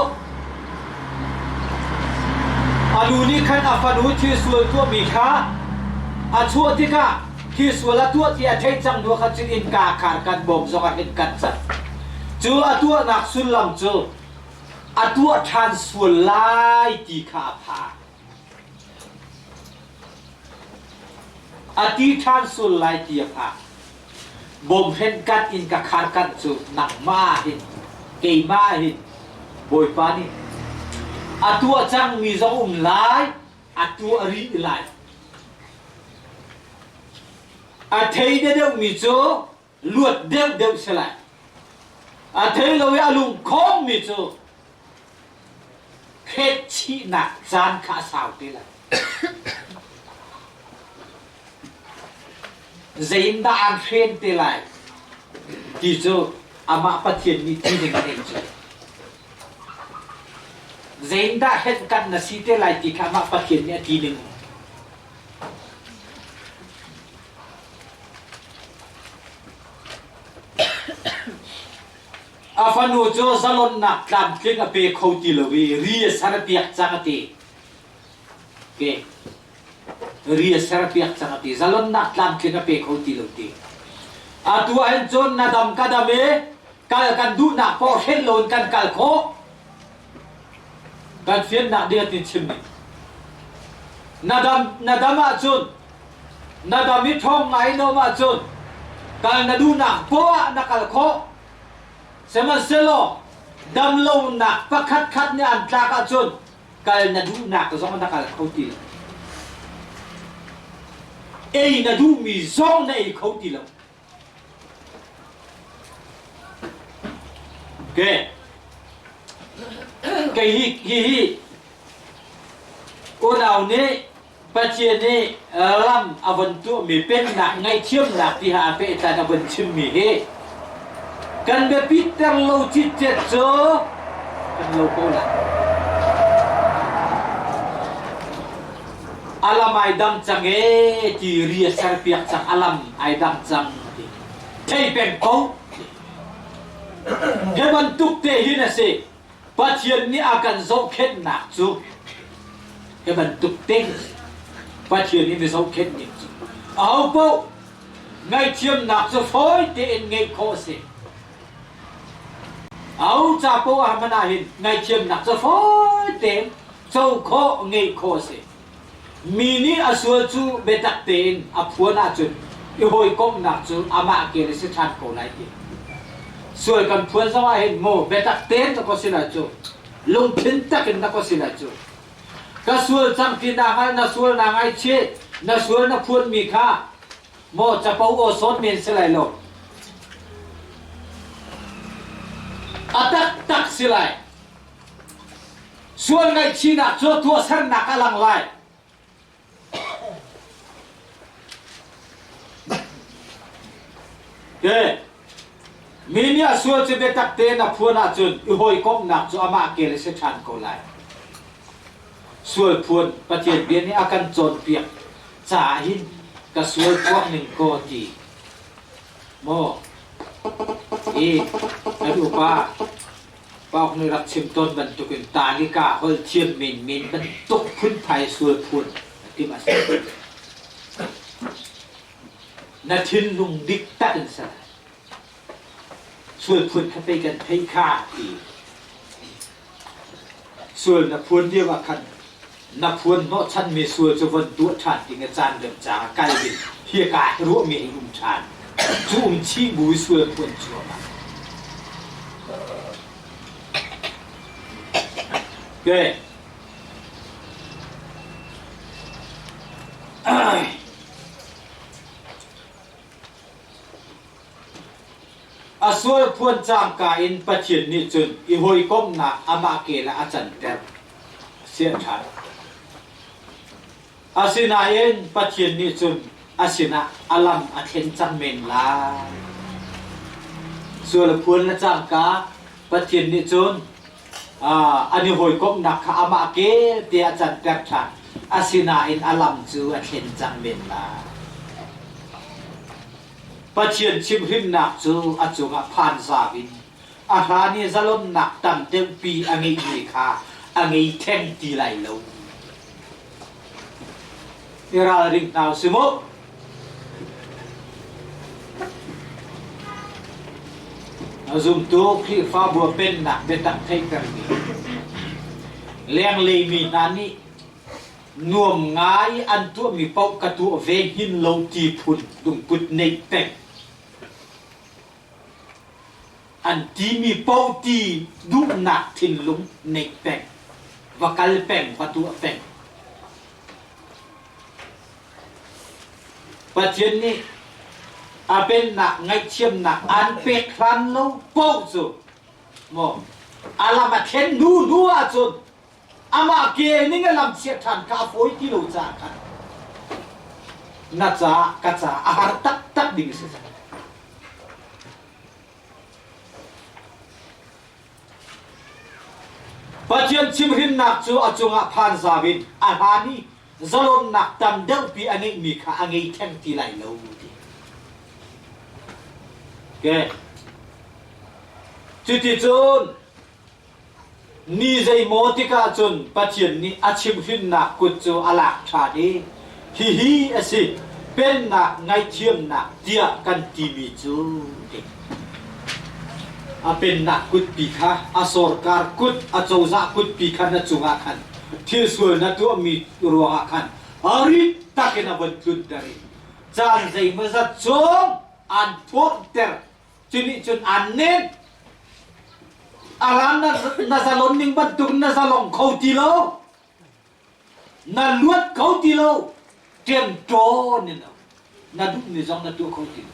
Speaker 2: a nu nih khan a fanu thil sual tuahmi kha a chuah tikah thil sual a tuah ti a theih cang hnu khan cun innka khar kan bawm zong ah hin kan cat cu a tuahnak sullam cu a tuah ṭhan sual lai ti kha a phang A ti ṭhan sual lai ti a phang. Bawmhren kanh in ka khar kanh cu nangmah hin keimah hin Bawipa nih a tuah cangmi zong um lai, a tuah rih lai. A thei deuhmi cu luat deuhdeuh si lai. A thei lo i a lungkhawngmi cu Khetchihnak caan kha a sau te lai. Zeiindah aan hren te lai ti cu amah Pathian nih ti ning a neih cu. Zeiindah hrenkanh na si te lai ti kha amah Pathian nih a ti ning. A fanu cu zalonnak tlamtling a pe kho ti lo i ri a serpiak cang a ti. Okay. Ri a serpiak cang a ti. Zalonnak tlamtling a pe kho ti lo ti. Atu ahhin cun na dam ka dam i kal kan duhnak poh hren lo in kan kal khawh. Kan fiannak ding a tin chim ning. Na dam na dam ahcun na dam i ṭhawng ngai na um ahcun kal na duhnak poah na kal khawh. Sihmanhsehlaw damlonak pakhatkhat nih an tlak ahcun kal na duhnak zong na kal kho ti lo. Ei na duhmi zong na ei kho ti lo. Okay. Kei hi hi hi unau nih Pathian nih ram a von tuahmi pennak ngaihthiamnak ti ha a pehtlai a von chimmi hi kan biapit ter lo citcet cu kan lo ko lai. Alam ai dang cang e ti ri a serpiak cang alam ai dang cang ti thei peng ko. Hi bantuk te hin a si. Pathian nih a kan zohkhenhnak cu hi bantuk te Pathian nih mi zohkhenh ning cu ahopaoh ngaihthiamnak cu fawi tein ngeih khawh a si. Aho ca poah ah hmanh ah hin ngaihthiamnak cu fawi tein co khawh ngeih khawh a si. Mi nih a sual cu biatak tein a phuan ahcun i hawikomhnak cu amah kel a si ṭhan ko lai ti. Sual kan phuan zong ah hin maw biatak tein na ka si lai cu, lungthin takin na ka si lai cu. Ka sual cang ti na hngalh, na sual naa ngaihchih, na sual na phuanmi kha maw capo aw sawn men si lai lo. A taktak si lai. Sual ngaihchihnak cu tuahsernak a lang lai. Ke mi nih a sual cu biatak tein a phuan ahcun i hawikomhnak cu amah kel a si ṭhan ko lai. Sual phuan Pathian bia nih a kan cawnpiak caah hin ka sual phuak ning kaw ti maw i kan upa Pauk nih rak chim tawn bantukin talika holh thiam menmen bantuk phunphai sual phun a timh a si. Na thinlung dik tak in ser. Sual phun kha pei kan theih kha ti. Sual na phuan lio ah khan na phuan hnawhchanmi sual cu von tuah ṭhan ding a caan rem caah kal ding hika ruahmi hi um ṭhan. Cu um chih bu i sual phuan cuahmah. Okay. A sual phuan cangka in Pathian nih cun i hawikomhnak amah kel ah a canter. A siah ṭhan. Asinain Pathian nih cun a sinah a lam a thlen cang men lai. Sual a phuan le cangka Pathian nih cun an i hawikomhnak kha amah kel te a canter ṭhan. Asinain a lam cu a thlen cang men lai. Pathian chimhhrinnak cu a cungah phanzau in a hlan i zalonnak tam deuhpi a ngeihmi kha a ngei theng ti lai lo. I ralring hna u si mu. Zumtu Khrihfabu a pennak biatak theihtermi lenglei mi hna nih nuam ngai an tuahmi paoh ka tuah ve hngin lo ti phun lungput neih peng. An timi paoh ti duhnak thinlung neih peng. Va kal peng, va tuah peng. Pathian nih a pennak ngaihthiamnak an pek hlan lo paoh cu maw a lam a thlen hnu hnu ahcun amah ke ning a lam chiah ṭhan kha a fawi ti lo caah khan na ca ka ca a har taktak ding a si cang. Pathian chimhrinnak cu a cungah phan zau in a hlan i zalonnak tam deuhpi a ngeihmi kha a ngei theng ti lai lo ti. Okay. Cuticun Ni zeimaw tikah cun Pathian nih a chimhhrinnak kut cu a lak ṭhan i hihi a si, pennak ngaihthiamnak tiah kan timi cu ti. A pennak kutpi kha a sorkar kut, a cozah kutpi kha na cungah khan thil sual na tuahmi ruangah khan a rit takin a von tlunter i caan zeimawzat chung aan phurhter. Cu nih cun aan nenh. A ram na, na zalon ning bantuk na zalong kho ti lo. Na luat kho ti lo. Ṭemṭawn in na duhmi zong na tuah kho ti lo.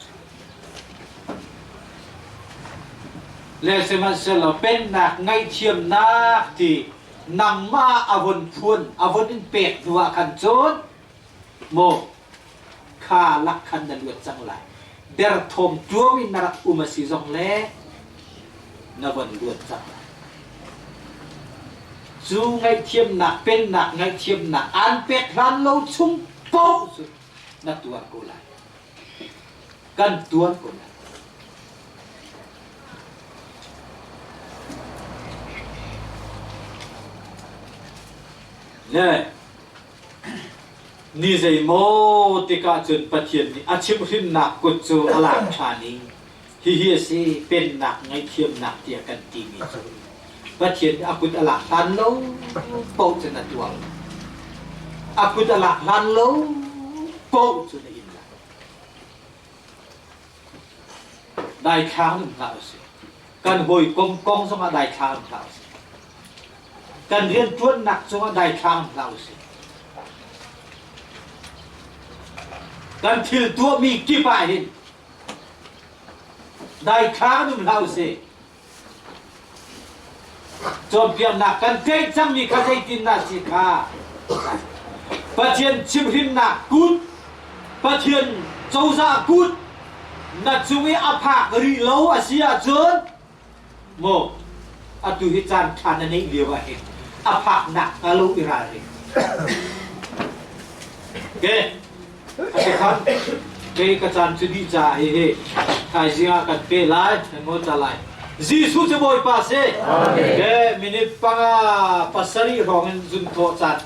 Speaker 2: Le sihmanhsehlaw pennak ngaihthiamnak ti nangmah a von phuan a von in pek hnu ah khan cun maw kha lak khan na luat cang lai. Derthawm ṭuam in na rak um a si zong le na von luat cang lai. Cu ngaihthiamnak pennak ngaihthiamnak aan pek hlan lo chung paoh cu na tuar ko lai. Kan tuar ko lai. Ne Ni zeimaw tikah cun Pathian nih a chimhhrinnak kut cu a lak ṭhan i hihi a si pennak ngaihthiamnak tiah kan timi cu Pathian nih a kut a lak hlan lo paoh cun a tuar. A kut a lak hlan lo paoh cun a in lai. Daithlang um hlah usih. Kan hawikom kong zongah daithlang um hlah usih. Kan rianṭuannak cungah daithlang hlah usih. Kan thil tuahmi kip ah hin daithlang um hlah usih. Cawnpiaknak kan theih cangmi kha zeitindah si kha? Pathian chimhrinnak kut, Pathian cozah kut na cung i a phak rih lo a si ahcun maw atu hi caan ṭha na neih lio ah hin a phaknak hnga lo i ralring. Okay. A kei ka caan cu dih caah hihi thaizing ah kan pe lai, kan ngol ta lai. Jesuh cu Bawipa si. Ke minute panga pasarih hrawng in zun thawh caan.